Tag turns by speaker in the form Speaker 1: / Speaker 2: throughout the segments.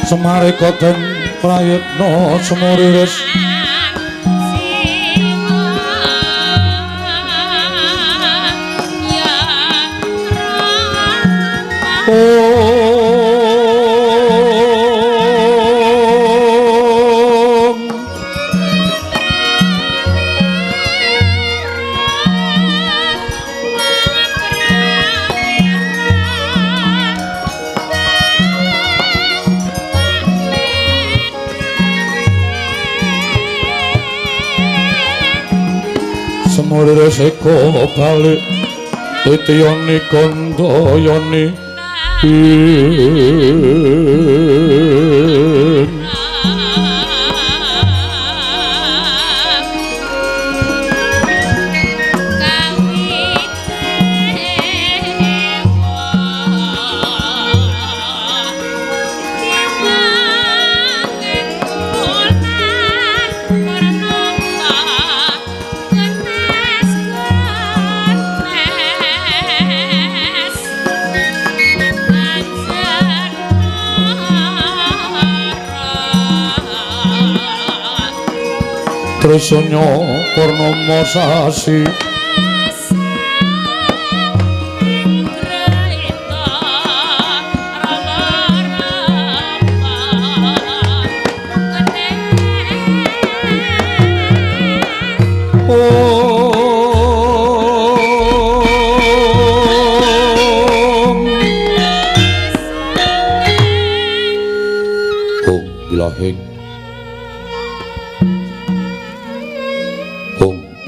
Speaker 1: Semarika den prayitna semuriris Semuriris eko balik titiyani kandayani Trisanya purnama sasi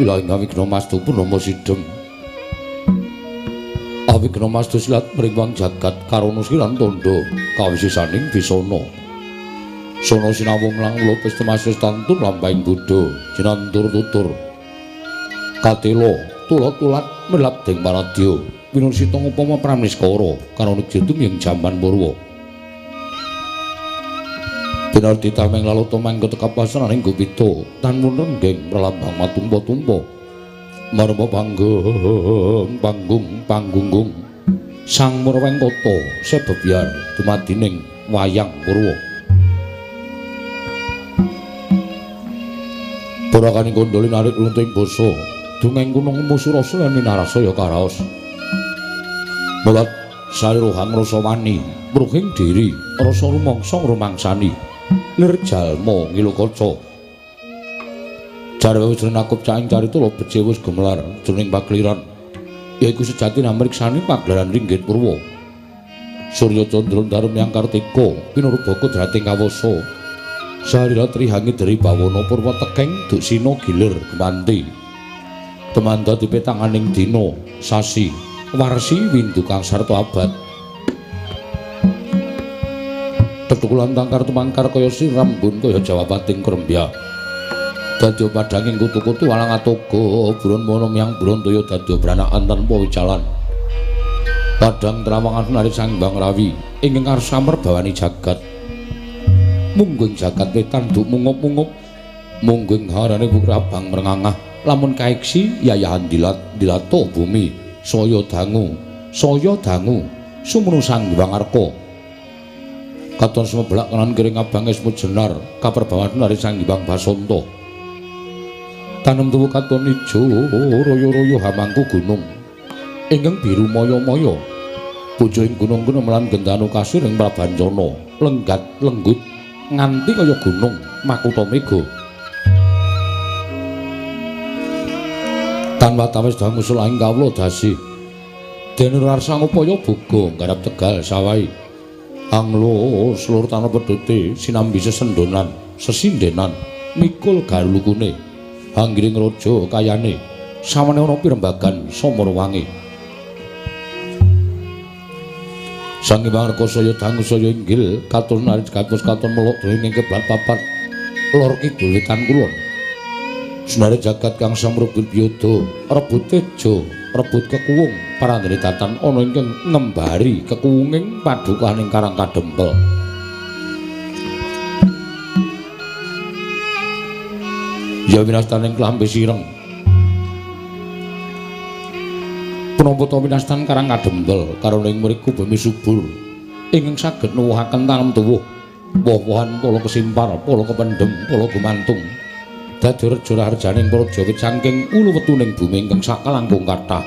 Speaker 1: Wilahing Awigna Mastu Purnama Sidhem. Awigna Mastu silat mringwang jagat karana siran tandha kawisisaning bisana. Sono sinawung lang lupis temasis tantun lampahing Buddha jinantur tutur. Katela tulat-tulat melap ding paradya winursita upama pramniskara karana judum ing jaman purwa. Binarti tameng laluta mangga tekapasan ing gupita tan munrenggeng pralambang matumpa-tumpa marma panggung panggung panggunggung sang murwengkata sebebyar dumadining wayang purwa. Purakaning kandha narik lunting basa dungeng gunung musurasa lan minarasaya karaos. Mulat sarirohang rasa wani mruhing diri rasa rumangsa ngrumangsani lir jalma ngilu kaca. Jarwe wis nakup caing carita bece wis gemelar jroning pakeliran yaiku sejati namriksani pagelaran ringgit purwa. Surya candra darum yang kartika pinurba kodrating kawasa. Sarira trihangi dari bawana purwa tekeng duksina gilir gemanti. Temanda dipetanganing dina sasi warsi windu kang sarta abad. Tetukulan tangkar tumangkar kaya sirambun kaya jawabating krembya. Dadya padhanging kutu-kutu walang atoga buron mono miyang buron toya dadya branakan tanpa wicalan. Padhang trawangan narik Sang Hyang Rawi ingkang karsa merbawani jagat. Mungguing jagat wetan duk mungup-mungup mungguing harane bukir abang merengangah lamun kaiksi yayahan dilat dilato bumi saya dangu sumunu Sang Hyang Arka. Katon sumebelak kanan kiring abang esmu jenar kaperbawan dari Sang Hyang Basanta. Tanem tuwu katon ijo royo-royo hamangku gunung ingkang biru maya-maya pucuking gunung-gunung lan gendanu kasir ing prabancana lenggat lenggut nganti kaya gunung makutha mega. Tan watawis dangu sulahing kawula dasi dene rarsa ngupaya boga nggarap tegal sawahi anglo slur tanah pedhote sinambi sesendonan sesindenan mikul garlukune anggiring raja kayane samene ana pirembagan samarawangi. Sang Hyang Arka saya dangu saya inggil katon narik kados katon melok dening keblat papat lor kidul wetan kulon. Senare jagat kang samrubut biyada rebut teja rebut kekuwung parandene datan ana ingkang ngembari kekuwunging padukaning Karang Kadempel. Ya winastaning klambi sireng punapa ta winastan Karang Kadempel karana ing mriku bumi subur ingkang saged nuwuhaken tanem tuwuh woh-wohan pala kesimpar pala kependhem pala gumantung dadi reja raharjaning praja wit saking ulu wetuning bumi ingkang sakalangkung kathah.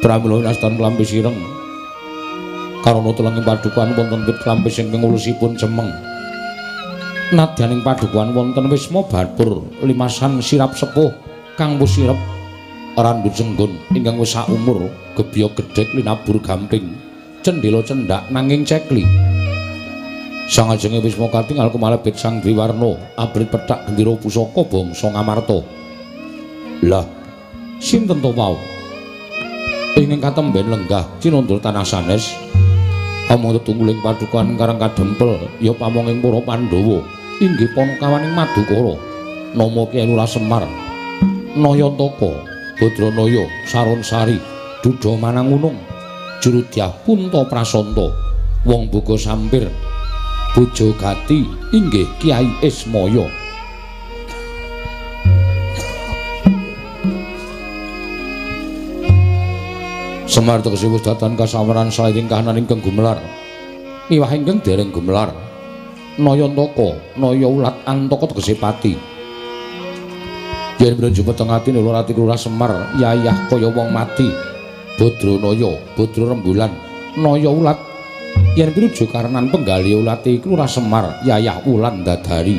Speaker 1: Pramila winastan klambi sireng karana telenging padukuhan wonten wit klampis ingkang ulusipun cemeng. Nadyaning padukuhan wonten wisma bapur limasan sirap sepuh kang wis sirep randut senggun ingkang wis saumur gebya gedhek linabur gamping cendhela cendhak nanging cekli. Sangajenge wisma katingal kumalebet Sang Dwiwarna abrit pethak gendera pusaka bangsa Ngamarta. Lah sinten to wau ingkang katemben lenggah cinandra tanah sanes amung tetungguling padukuhan Karang Kadempel ya pamonging para Pandhawa inggih panakawaning Madukara nama Kyai Lurah Semar Nayantaka Badranaya Saronsari Duda Manangunung Jurudyah Punta Prasanta Wong Boga Sampir Bojo Gati inggih Kyai Ismaya. Semar tegese wis datan kasawaran salajeng kahanan ingkang gumelar miwah ingkang dereng gumelar. Nayantaka naya ulat antaka tegese pati. Yen mrejug peteng atine lor ati Lurah Semar yayah kaya wong mati. Badranaya badra rembulan naya ulat yen pinuju karenan penggali ulate Lurah Semar yayah wulan dadari.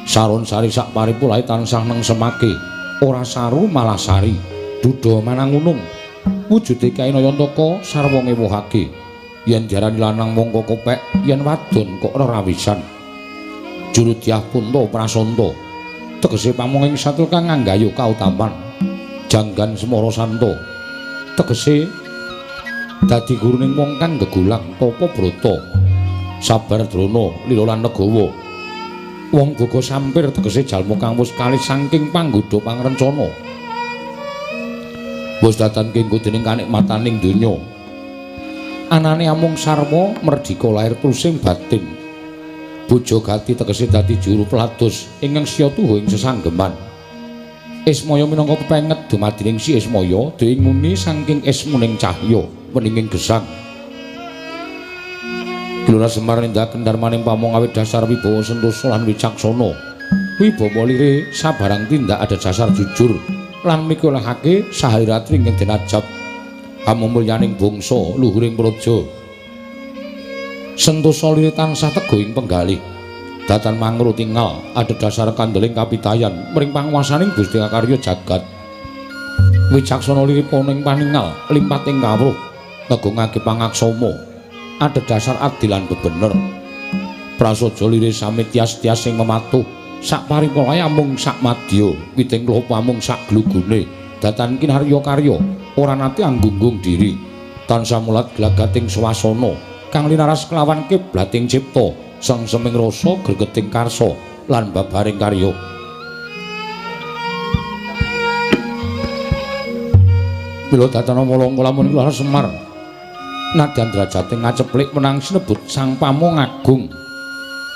Speaker 1: Saronsari sak paripulahe tansah nengsemake ora saru malah sari. Duda manangunung wujude Kyai Nayantaka sarwa ngewuhake. Yen diarani lanang mongko kopek, yen wadon kok rerawisan. Jurudyah Punta Prasanta Tegese pamong ing satru kang nggayuh kautaman. Janggan Semara Santa. Tegese dadi guruning wong kang gegulang tapa brata. Sabar drona lila lan legawa. Wong boga sampir tegese jalma kang wis kalih saking panggodha pangrencana. Wis datan kengko dening kanikmataning donya. Anane amung sarwa merdika lair trusing batin. Bojo gati tegese dadi juru pelados ingkang siya tuhu ing sesanggeman. Ismaya minangka pepenget dumadining si Ismaya deing muni saking ismuning cahya weninging gesang. Gelora Semar nindakaken darmaning pamong awit dasar wibawa sentosa lan wicaksana. Wibawa lire sabarang tindak ada dasar jujur lan mikolehake sahiratri ingkang den ajab. Amumulyaning bangsa luhuring praja. Sentosa lire tansah teguh ing penggalih. Datan mangro tingal ada dasar kandeling kapitayan mring panguwasaning Gusti Karya jagat. Wicaksana liripun ing paningal limpating kawruh ngegungake pangaksama. Ada dasar adil lan bebener. Prasaja lire sami tias-tias sing mematuh sak paripolaya mung sak madya witing lopa mung sak glugune. Datan kinarya karya ora nate anggunggung diri. Tansah mulat glagating swasana kang linaras kelawan kiblating cipta, sengseming rasa gregeting karsa lan babaring karya. Mila datan malangka lamun kula Semar nadyan derajate ngaceplik menang sinebut Sang Pamong Agung.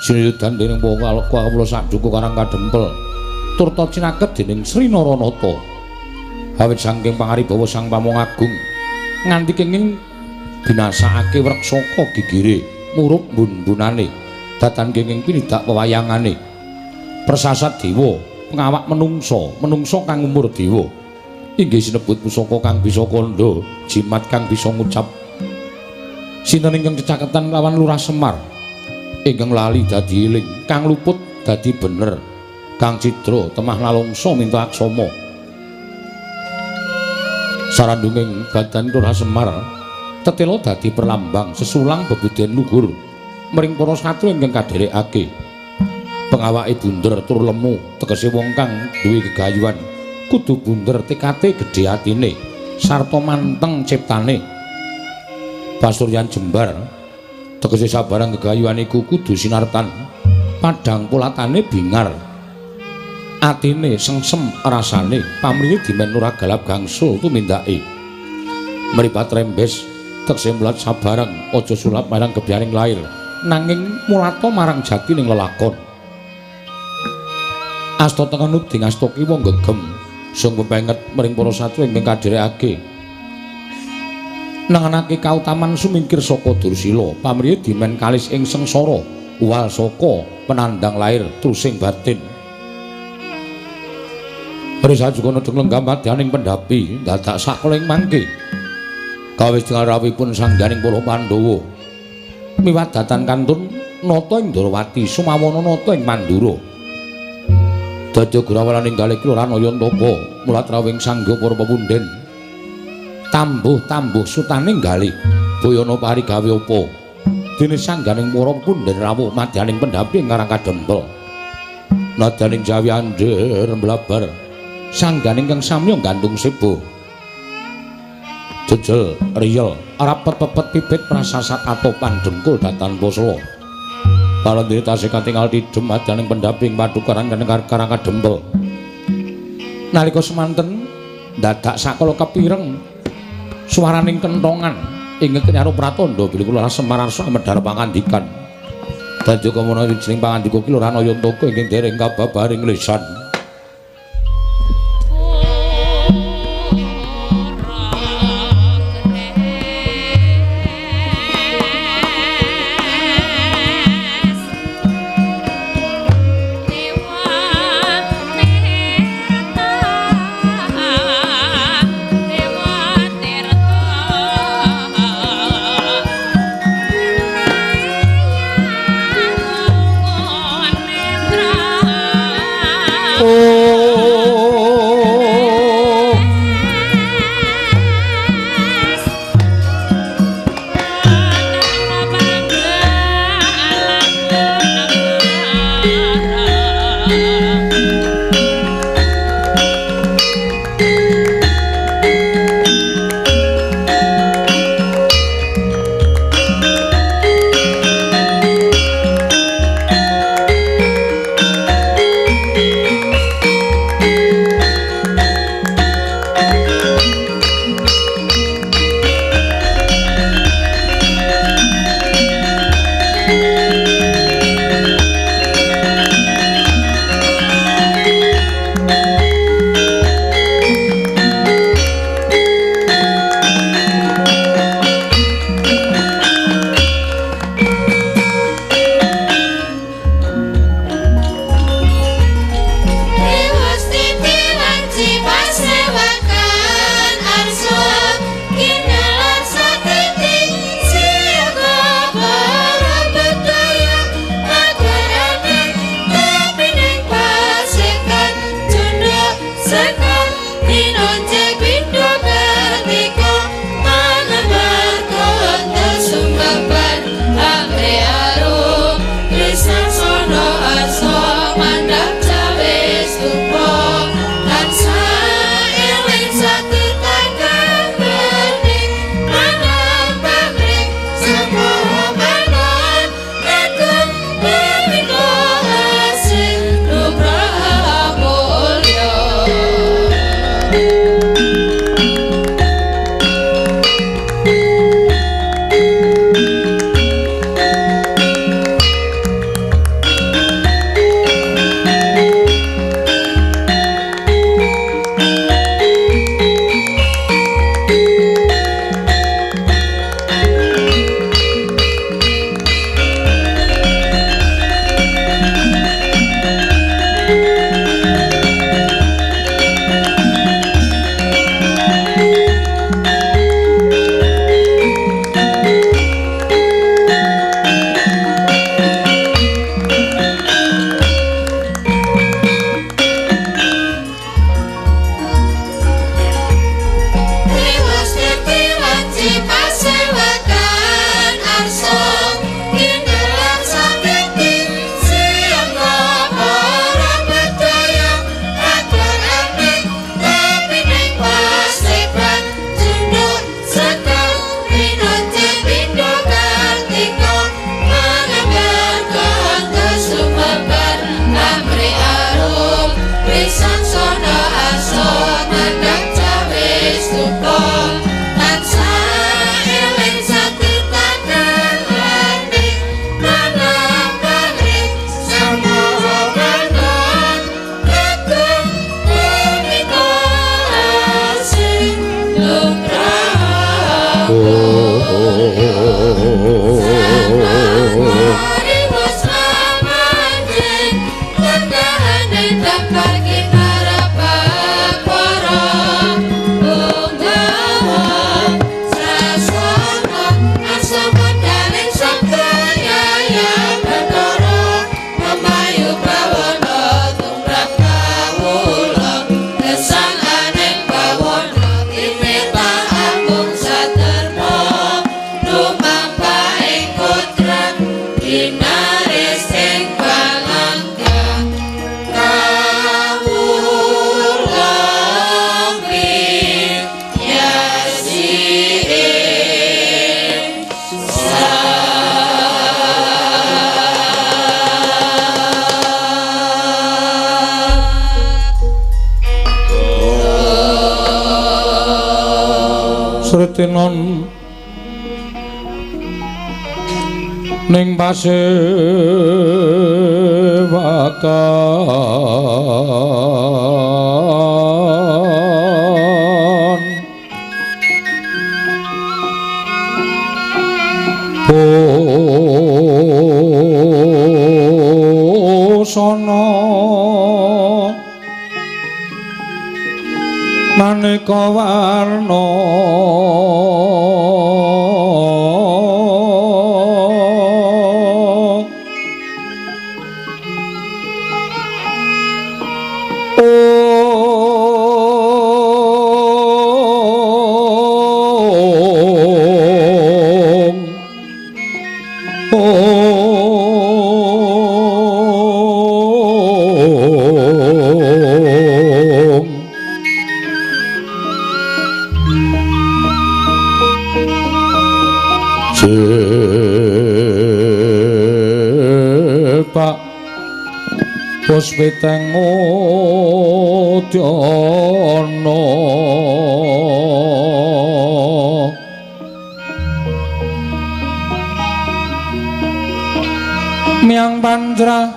Speaker 1: Sinuyudan dening kawula saduka Karang Kadempel turta cinaket dening Sri Naranata. Awit saking pangaribawa Sang Pamong Agung nganti kenging binasakake wreksaka gigire murup bun-bunane datan kenging pinidak wewayangane. Persasat dewa pengawak menungsa, menungsa kang umur dewa inggih sinebut pusaka kang bisa kandha, jimat kang bisa ngucap. Sinten ingkang cecaketan lawan Lurah Semar ingkang lali dadi eling, kang luput dadi bener, kang cidra temah lalongso minta aksama. Sarandunging badan Lurah Semar tetela dadi perlambang sesulang bebudhen luhur mring para satru ingkang kadherekake. Pengawake bunder tur lemu tegese wong kang duwe gegayuhan kudu bunder tekate gedhe atine sarta manteng ciptane. Pasuryan jembar tegese sabarang gegayuhan iku kudu sinartan padhang polatane bingar atine sengsem rasane pamrihe dimen ora galap gangsul tumindake. Mripat rembes tegese mulat sabarang aja sulap marang gebyaring lair nanging mulata marang jatining lelakon. Asta tengen uding asta kiwa gegem sung pepenget mring para satru ingkang kadherekake. Nengenake kautaman sumingkir saka Dursila pamrihe dimen kalis ing sengsara uwal saka penandang lair trusing batin. Risa juga nedheng lenggah madyaning pendhapi dadak sakala ing mangke kawis tingal rawuhipun sangganing para Pandhawa miwadatan kantun nata ing Ndrawati sumawana nata ing Mandura. Dadi grawalaning galih Kelurahan Ayantaka mulat rawuhing sangga para pepundhen tambuh-tambuh sutaning galih boyana parigawe apa dene sangganing para pepundhen rawuh madyaning pendhapi ing Karang Kadempel. Nadyaning Jawi andher mblabar sangganing kang samya gantung seba jejel riyel rapet pepet pipit prasasat atopan dengkul datan posla. Palendene tasih katingal tidhem madyaning pendhapi ing padukaran Karang Kadempel. Nalika semanten dadak sakala kepireng swaraning kentongan ingkang kinyaru pratandha bilih kula Semar arsa medhar pangandikan. Dadi kamana jeneng pangandika ki Lurah Ayantaka ingkang dereng kababaring lisan. Sretinon ning pasewatan busana maneka warna Pak Puspiteng Udyana Miang Pandra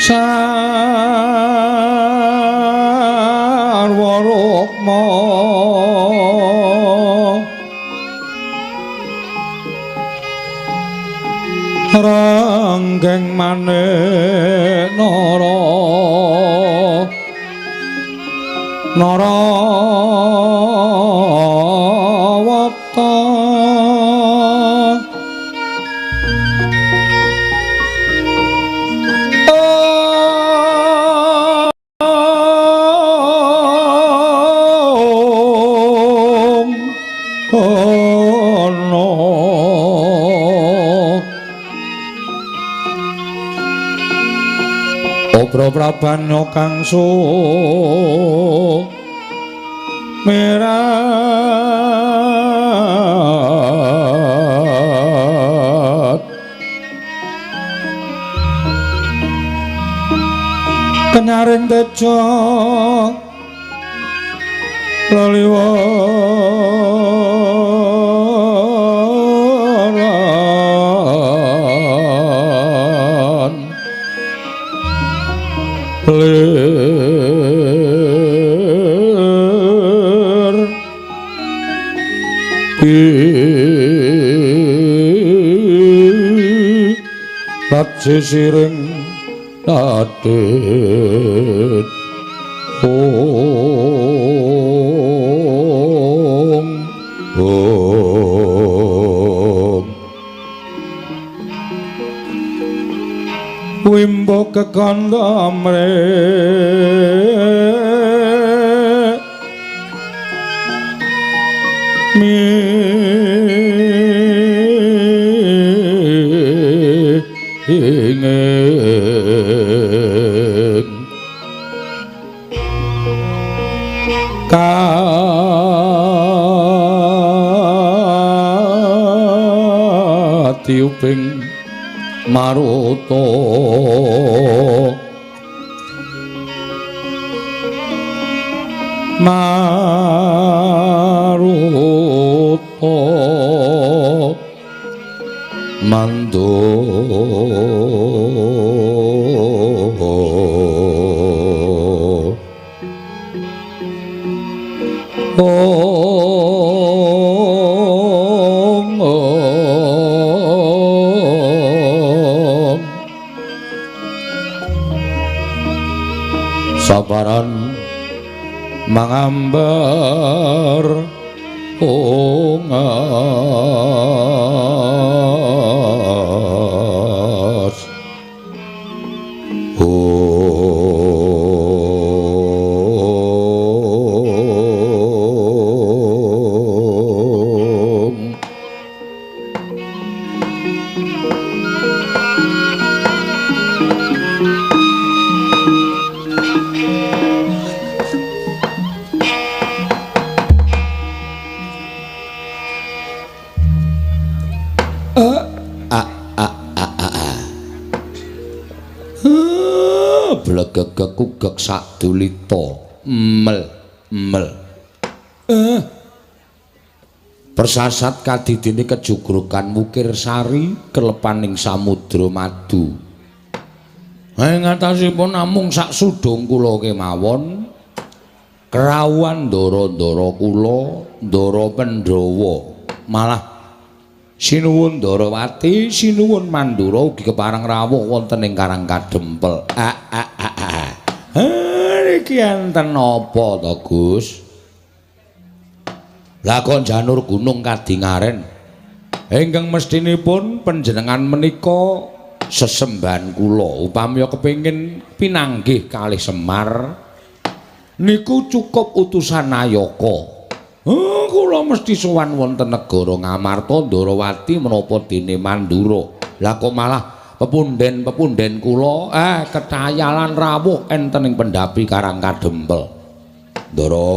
Speaker 1: Sarwa Rukma Ranggeng manik nara narawata Obro prabanyo kang sumirat kenyaring tejo leliwaran lir lat sisiring adit ong ong wimbo kekandha mre minging katiuping maruta maruta mando ong ong sabaran mangambar ungas ong blegegekugek sadulita mel mel Persasat kadidine kejugrugan Wukir Sari kelepaning samudra madu. Ing atasipun namung sak sudung kula kemawon kerawuhan ndara-ndara kula, Ndara Pandhawa, malah sinuwun Ndarawati, sinuwun Mandura ugi kepareng rawuh wonten ing Karang Kadempel. Niki enten napa to, Gus? Lah kok janur gunung kadingaren ingkang mestinipun panjenengan menika sesembahan kula upami kepengin pinanggih kalih Semar niku cukup utusan Nayaka. Kula mesti sowan wonten negara Ngamarta Ndarawati menapa dene Mandura. Lah kok malah pepunden-pepunden kula ketayalan rawuh enten ing pendhapi Karang Kadempel. Ndara,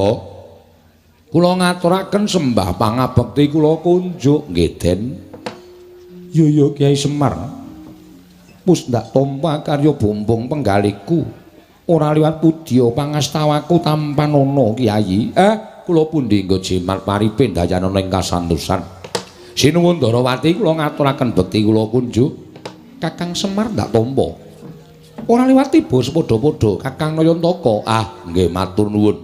Speaker 1: kula ngaturaken sembah pangabekti kula kunjuk nggih Den. Yo yo Kyai Semar. Wis ndak tampa karya bumbung penggaliku. Ora liwat pudya pangastawaku tampanana Kyai. Kula pundi nggo jimat paripe ndayanana ing kasantosan. Sinuwun Ndarawati kula ngaturaken bekti kula kunjuk. Kakang Semar ndak tampa. Ora liwat tiba sepadha-padha Kakang Nayantaka. Nggih matur nuwun.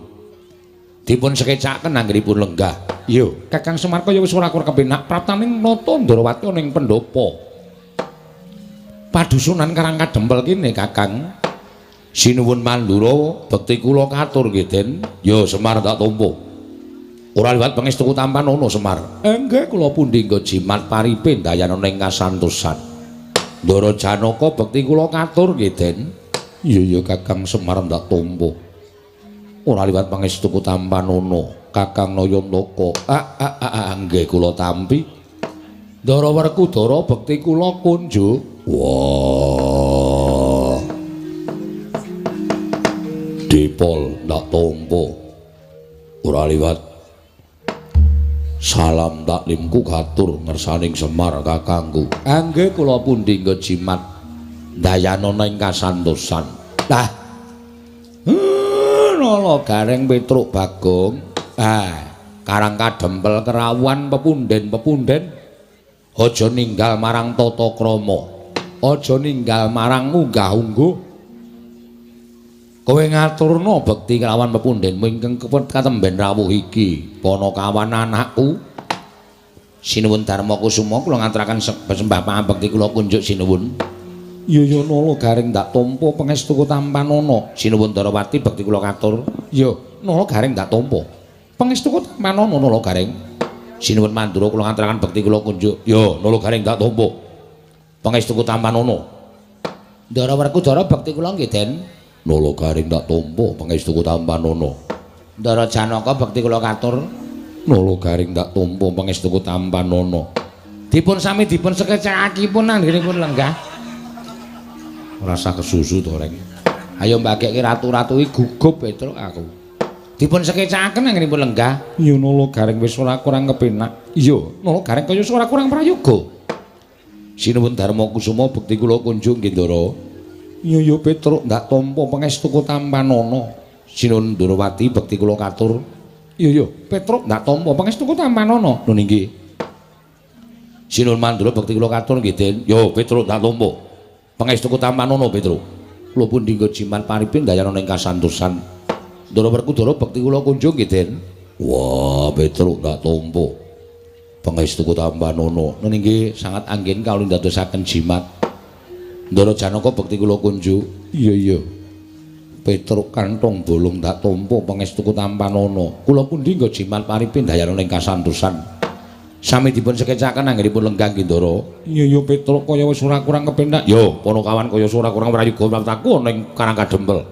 Speaker 1: Dipun sekecaken anggenipun lenggah. Iya, Kakang Semar kaya wis ora kurang kepenak praptaning nata Ndarawati ning pendhapa. Padusunan Karang Kadempel kene Kakang. Sinuwun Mandura bekti kula katur nggih Den. Ya Semar tak tampa. Ora liwat pangestuku tampanana Semar. Nggih kula pundi nggo jimat paripe ndayanana ing kasantosan. Ndara Janaka bekti kula katur nggih Den. Iya ya Kakang Semar ndak tampa. Ora liwat pangestuku tampanana Kakang Nayantaka. Nggih kula tampi. Ndara Werkudara bekti kula kunjuk. Wah. Dipol ndak tampa. Ora liwat salam taklimku katur ngersaning Semar kakangku. Nggih kula pundi nggo jimat ndayanana ing kasantosan. Lah Nala Gareng Petruk Bagong, Karang Kadempel kerawuhan pepunden-pepunden aja ninggal marang tata krama, aja ninggal marang unggah-ungguh. Kowe ngaturna bekti kelawan pepundenmu ingkang katemben rawuh iki, panakawan anakku. Sinuwun Darma Kusuma kula ngaturaken sembah pangabekti kula kunjuk sinuwun. Iya ya Nala Gareng ndak tampa pangestuku tampanana. Sinuwun Ndarawati bekti kula katur. Iya, Nala Gareng ndak tampa. Pangestuku tampanana Nala Gareng. Sinuwun Mandura kula ngaturaken bekti kula kunjuk. Iya, Nala Gareng ndak tampa. Pangestuku tampanana. Ndara Werkudara bekti kula nggih Den. Nala Gareng ndak tampa pangestuku tampanana. Ndara Janaka bekti kula katur. Nala Gareng ndak tampa pangestuku tampanana. Dipun sami dipun sekecakipun anggenipun lenggah. Rasa kesusu to reng. Ayo mbagekke ratu-ratu iki gugup Petruk aku. Dipun sekecakaken anggenipun lenggah. Iya Nala Gareng wis ora kurang kepenak. Iya, Nala Gareng kaya ora kurang prayoga. Sinuwun Darma Kusuma bekti kula kunjung nggih Ndara. Iya ya Petruk ndak tampa pangestuku tampanana. Sinuwun Ndarawati bekti kula katur. Iya ya Petruk ndak tampa pangestuku tampanana. Nun inggih. Sinuwun Mandura bekti kula katur nggih Den. Yo Petruk ndak tampa. Pangestuku tampanana Petruk. Kula pundi nggo jimat paripe ndayanana ing kasantosan. Ndara Werkudara bekti kula kunjung nggih Den. Wah, Petruk ndak tampa. Pangestuku tampanana. Nun inggih sangat anggen kawula ndadosaken jimat. Ndara Janaka bekti kula kunjuk. Iya iya. Petruk kantong bolong ndak tampa pangestuku tampanana. Kula pundi nggo jimat paripe ndayanana ing kasantosan. Sami dipun sekecaken anggenipun lenggah nggih Ndara. Iya ya Petruk kaya wis ora kurang kepenak. Yo, panakawan kaya ora kurang prayoga praptaku ana ing Karang Kadempel.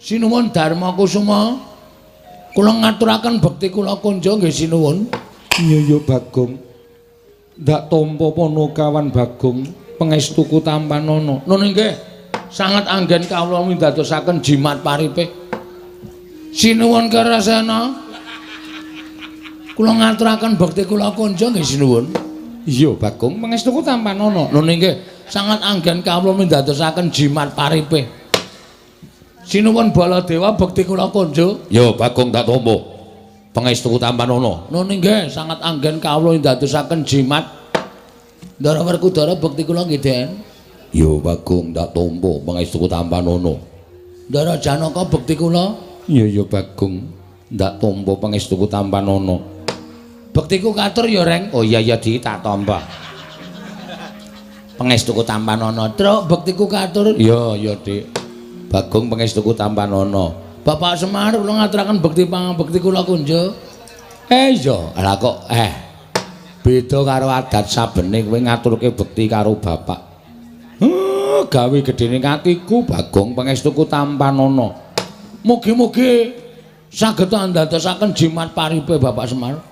Speaker 1: Sinuwun Darma Kusuma. Kula ngaturaken bekti kula kunjung nggih sinuwun. Iya ya Bagong. Ndak tampa panakawan Bagong pangestuku tampanana. Nun inggih sanget anggen kawula mindadosaken jimat paripe. Sinuwun Kerasena. Kula ngaturaken bekti kula kunjung nggih sinuwun. Iya Bagong pangestuku tampanana. Nun inggih sanget anggen kawula mindadosaken jimat paripe. Sinuwun Baladewa bekti kula kunjung. Ya Bagong tak tampa. Pangestu tampanana. Nun inggih sangat anggen kawula ndadosaken jimat. Ndara Werkudara bekti kula nggih, Den. Ya Bagong tak tampa pangestu tampanana. Ndara Janaka bekti kula. Iya ya Bagong ndak tampa pangestu tampanana. Bektiku katur ya, Reng. Oh iya ya Di tak tampa. Pangestuku tampanana. Truk bektiku katur. Iya ya Dik. Bagong pangestuku tampanana. Bapak Semar kula ngaturaken bekti pangabekti kula kunjuk. Iya, lah kok beda karo adat sabene kowe ngaturke bekti karo bapak. Gawe gedene atiku Bagong pangestuku tampanana. Mugi-mugi saged andadosaken jimat paripe Bapak Semar.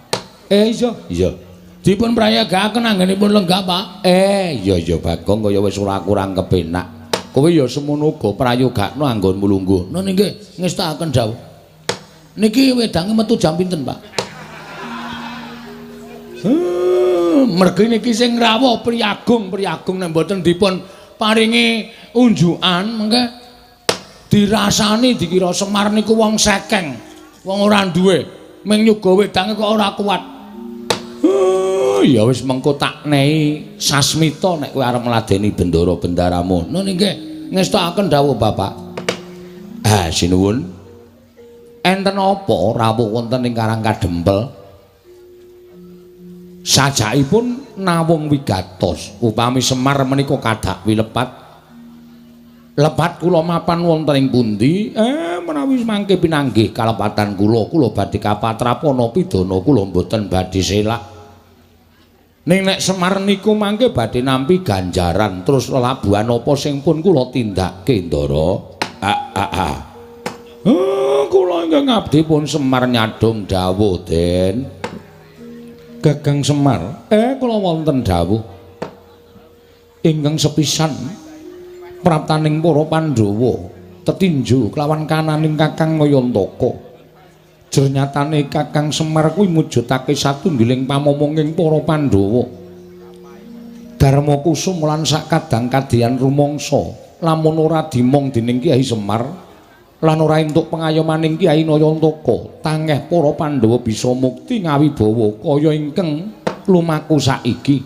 Speaker 1: Iya, iya. Dipun prayogakaken anggenipun lenggah, Pak. Iya iya Bagong kaya wis ora kurang kepenak. Kowe ya semono uga prayogakno anggonmu lungguh. Nun inggih ngestakaken dawuh. Niki wedange metu jam pinten, Pak? Mergi niki sing rawuh priyagung, priyagung nek mboten dipun paringi unjukan mengke dirasani dikira Semar niku wong sekeng, wong ora duwe, ming nyuga wedange kok ora kuat. Ya wis mengko tak nehi sasmita nek kowe arep ngladeni bendara bendaramu. Nun inggih ngestakaken dawuh Bapak. Ah sinuwun. Enten apa rawuh wonten ing Karang Kadempel? Sajakipun nawung wigatos upami Semar menika kadak wilepat. Lepat kula mapan wonten ing pundi? Menawi mangke pinanggih kalepatan kula, kula badhe kapatrapana pidana kula mboten badhe selak. Ning nek Semar niku mangke badhe nampi ganjaran terus lelabuhan apa sing pun kula tindakke, Ndara? Kula ingkang abdi pun Semar nyadhong dawuh, Den. Gagang Semar, kula wonten dawuh. Ingkang sepisan praptaning para Pandhawa tetinju kelawan kananing Kakang Nayantaka. Jernyatane Kakang Semar kuwi mujudake satunggiling pamomonging para Pandhawa. Darma Kusum lan sakadang kadiyan rumangsa lamun ora dimong dening Kyai Semar lan ora entuk pengayomaning Kyai Nayantaka, tangeh para Pandhawa bisa mukti ngawibawa kaya ingkang lumaku saiki.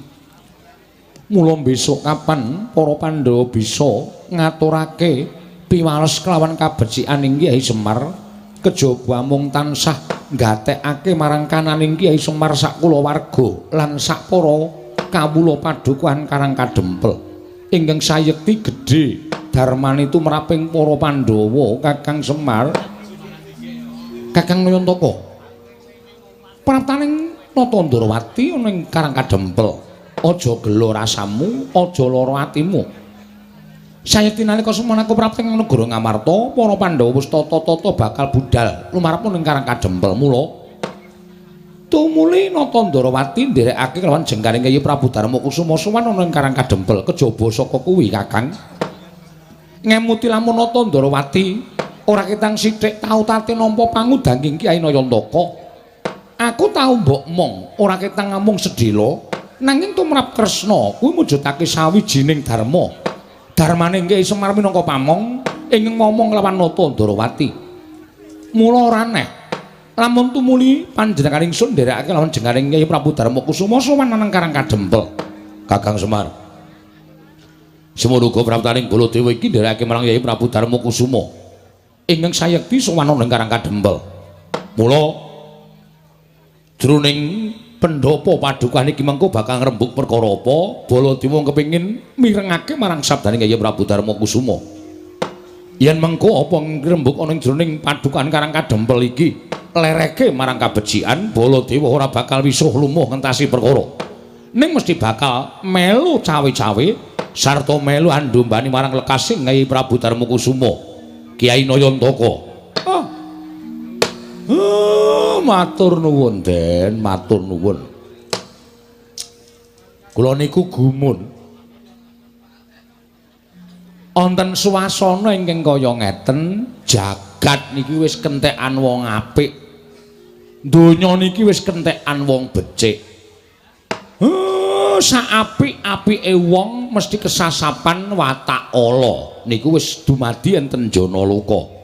Speaker 1: Mula besok kapan para Pandhawa bisa ngaturake piwales kelawan kabecikan Kyai Semar, kejaba mung tansah nggatekake marang kananing Kyai Semar sak kulawarga lan sak para kawula padukuhan Karang Kadempel ingkang sayekti gedhe darmane tumraping para Pandhawa. Kakang Semar, Kakang Nayantaka, praptaning Nata Ndrawati ana ing Karang Kadempel, aja gela rasamu, aja lara atimu. Sayekti nalika semana aku prapting negara Ngamarta, para Pandhawa wis tata-tata bakal budal lumarep ning Karang Kadempel. Mula tumuli Nata Ndrawati nderekake kelawan jengkaring Kyai Prabu Darma Kusuma sowan ana ing Karang Kadempel. Kejaba saka kuwi Kakang ngemuti lamun Nata Ndrawati ora ketang sithik tau tate nampa pangudanging Kyai Nayantaka. Aku tau mbok mong ora ketang amung sedhela, nanging tumrap Kresna kuwi mujudake sawijining dharma. Darmane Kyai Semar minangka pamong ingkang ngomong lawan Nata Ndrawati. Mula ora aneh lamun tumuli panjenengan ingsun nderekake lawan jengkaring Kyai Prabu Darma Kusuma sowan nang Karang Kadempel. Kakang Semar, semono uga praptaning Baladewa iki nderekake marang Kyai Prabu Darma Kusuma ingkang sayekti sowan nang Karang Kadempel. Mula jroning pendhapa padukuhan iki mengko bakal ngrembug perkara apa, Baladewa kepengin mirengake marang sabdane Kyai Prabu Darma Kusuma. Yen mengko apa ngrembug ana ing jroning padukuhan Karang Kadempel iki lereke marang kabecikan, Baladewa ora bakal wisuh lumuh ngentasi perkara. Ning mesti bakal melu cawe-cawe sarta melu andumbani marang lekasing Kyai Prabu Darma Kusuma, Kyai Nayantaka. Matur nuwun, Den, matur nuwun. Kula niku gumun. Wonten swasana ingkang kaya ngeten, jagat niki wis kentekan wong apik. Donya niki wis kentekan wong becik. Sak apik-apike wong mesti kesasapan watak ala. Niku wis dumadi enten jana loka.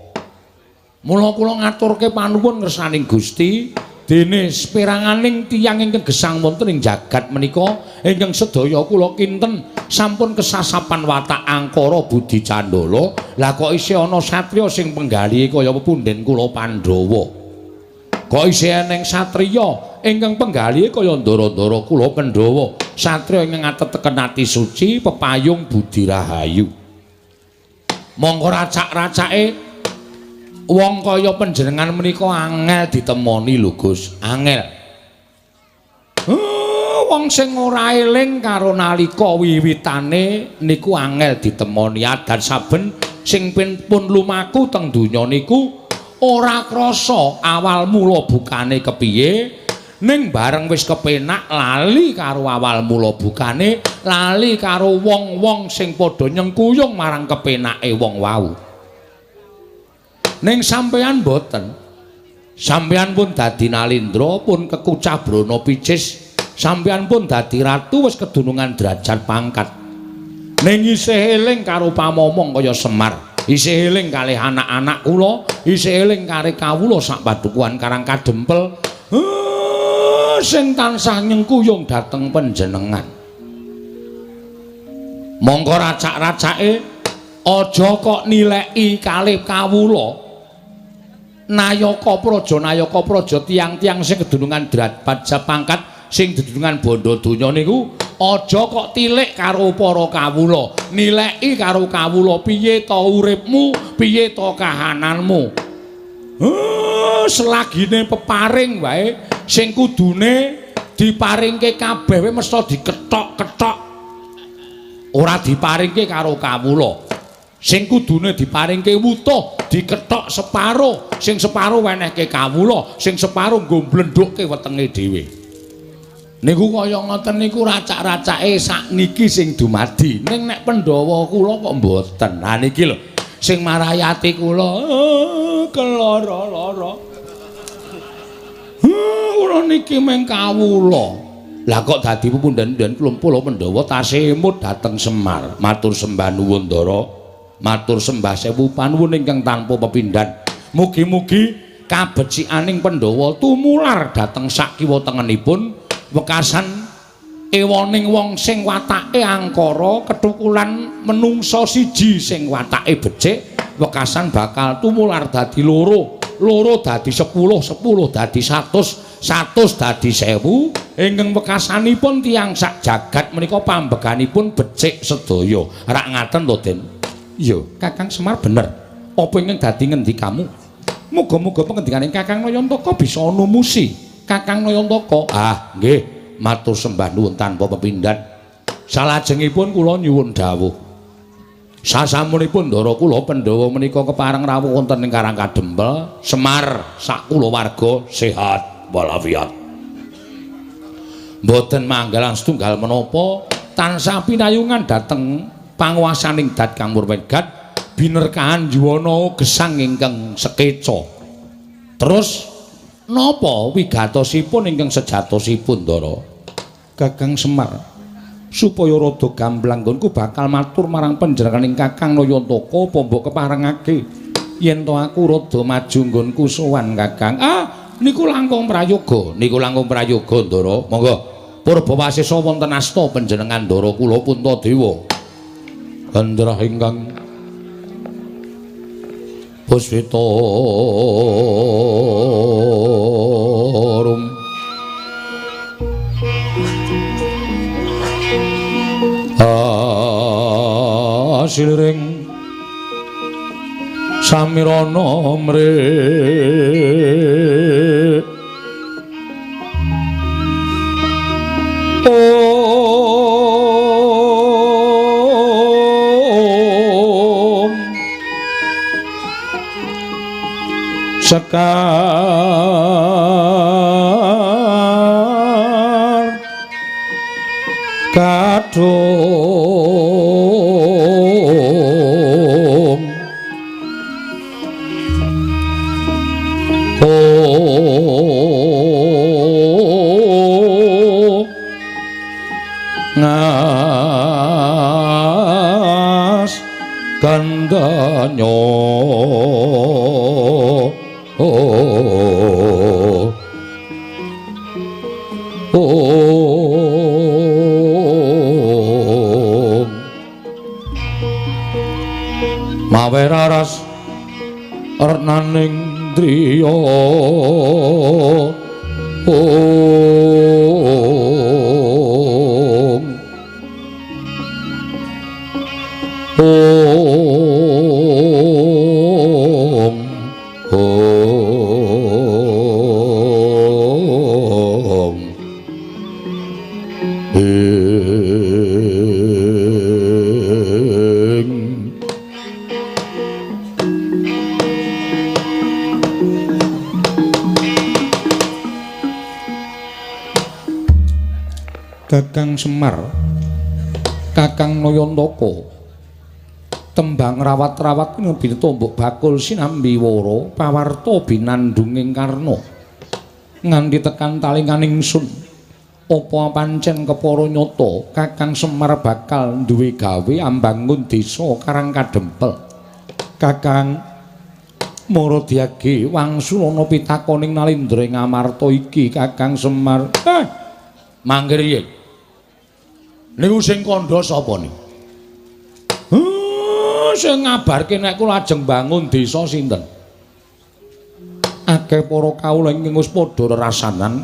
Speaker 1: Mula kula ngaturke panuwun ngersaning Gusti, Dene seperanganing tiyang ingkang gesang wonten ing jagat menika ingkang sedaya kula kinten sampun kesasapan watak angkara budi candala. Lah kok isih ana satriya sing penggalihe kaya pepunden kula Pandhawa. Kok isih eneng satriya ingkang penggalihe kaya ndara-ndara kula Pandhawa. Satriya ingkang ateteken ati suci pepayung budi rahayu. Mongko racak-racake wong kaya panjenengan menika angel ditemoni lho Gus, angel. Wong sing ora eling karo nalika wiwitane niku angel ditemoni. Adan saben sing pun lumaku teng donya niku ora krasa awal mula bukane kepiye, ning bareng wis kepenak lali karo awal mula bukane, lali karo wong-wong sing padha nyengkuyung marang kepenake wong wau. Ning sampeyan mboten. Sampeyan pun dadi Nalindra, pun kekucah brana picis, sampeyan pun dadi ratu wis kedunungan derajat pangkat. Ning isih eling karo pamomong kaya Semar, isih eling kalih anak-anak kula, isih eling karo kawula sak padukuhan Karang Kadempel sing tansah nyengkuyung dhateng panjenengan. Mongko racak-racake aja kok nileki kalih kawula. Nayaka praja, nayaka praja tiyang-tiyang sing kedunungan derajat pangkat, sing dedunungan bondo donya niku aja kok tilik karo para kawula, nileki karo kawula piye to uripmu, piye to kahananmu. Selagine peparing wae sing kudune diparingke kabeh wae mesti dikethok-kethok. Ora diparingke karo kawula. Sing kudune diparingke wutuh dikethok separo, sing separo wenehke kawula, sing separo nggo mblendhukke wetenge dhewe. Niku kaya ngoten niku racak-racake sakniki sing dumadi. Ning nek Pandhawa kula kok mboten. Ha niki lho sing marai ati kula keloro-loro. Kula niki mung kawula. Lah kok dadi pepunden-punden kula Pandhawa tasih emut dhateng Semar. Matur sembah nuwun Ndara. Matur sembah sewu panuwun ingkang tanpa pepindhan. Mugi-mugi kabecikaning Pandhawa tumular dhateng sak kiwa tengenipun wekasan ewoning wong sing watake angkara kethukulan menungsa siji sing watake becik, wekasan bakal tumular dadi loro, loro dadi 10, 10 dadi 100, 100 dadi 1000. Ingkang wekasanipun tiyang sak jagat menika pambeganipun becik sedaya. Rak ngaten to, Den? Iya, Kakang Semar bener. Apa ingkang dadi ngendikamu? Muga-muga pengendikaning Kakang Nayantaka bisa numusi. Kakang Nayantaka, ah nggih, matur sembah nuwun tanpa pepindhan. Salajengipun kula nyuwun dawuh. Sasampunipun ndara kula Pandhawa menika kepareng rawuh wonten ing Karang Kadempel, Semar sak kulawarga sehat walafiat. Mboten manggalan setunggal menapa tansah pinayungan dhateng panguwasaning Dat Kang Murwegat binerkahan yuwana gesang ingkang sekeca. Terus napa wigatosipun ingkang sejatosipun Ndara? Kakang Semar, supaya rada gamblang nggonku bakal matur marang panjenenganing Kakang Nayantaka apa mbok keparengake yen to aku rada maju nggonku sowan Kakang. Ah, niku langkung prayoga, niku langkung prayoga Ndara. Monggo purbawasesa wonten asta panjenengan Ndara kula Puntadewa. Gandrah ingkang puspita rum asiliring samirana mre sekar kadung ngas gandanyo. Oh. Renaning driya ong ong ong ing. Kakang Semar, Kakang Nayantaka, tembang rawat-rawat ngebinta mbok bakul sinambi wara pawarta binandunging karna nganti tekan talinganing sun. Apa pancen kepara nyata Kakang Semar bakal duwe gawe ambangun desa Karang Kadempel? Kakang Maradiage wangsulana pitakoning Nalindra ing Amarta iki Kakang Semar. Mangke riyin. Niku sing kandha sapa niku? Sing ngabarke nek kula ajeng bangun desa sinten? Akeh para kawula ingkang wis padha rerasanan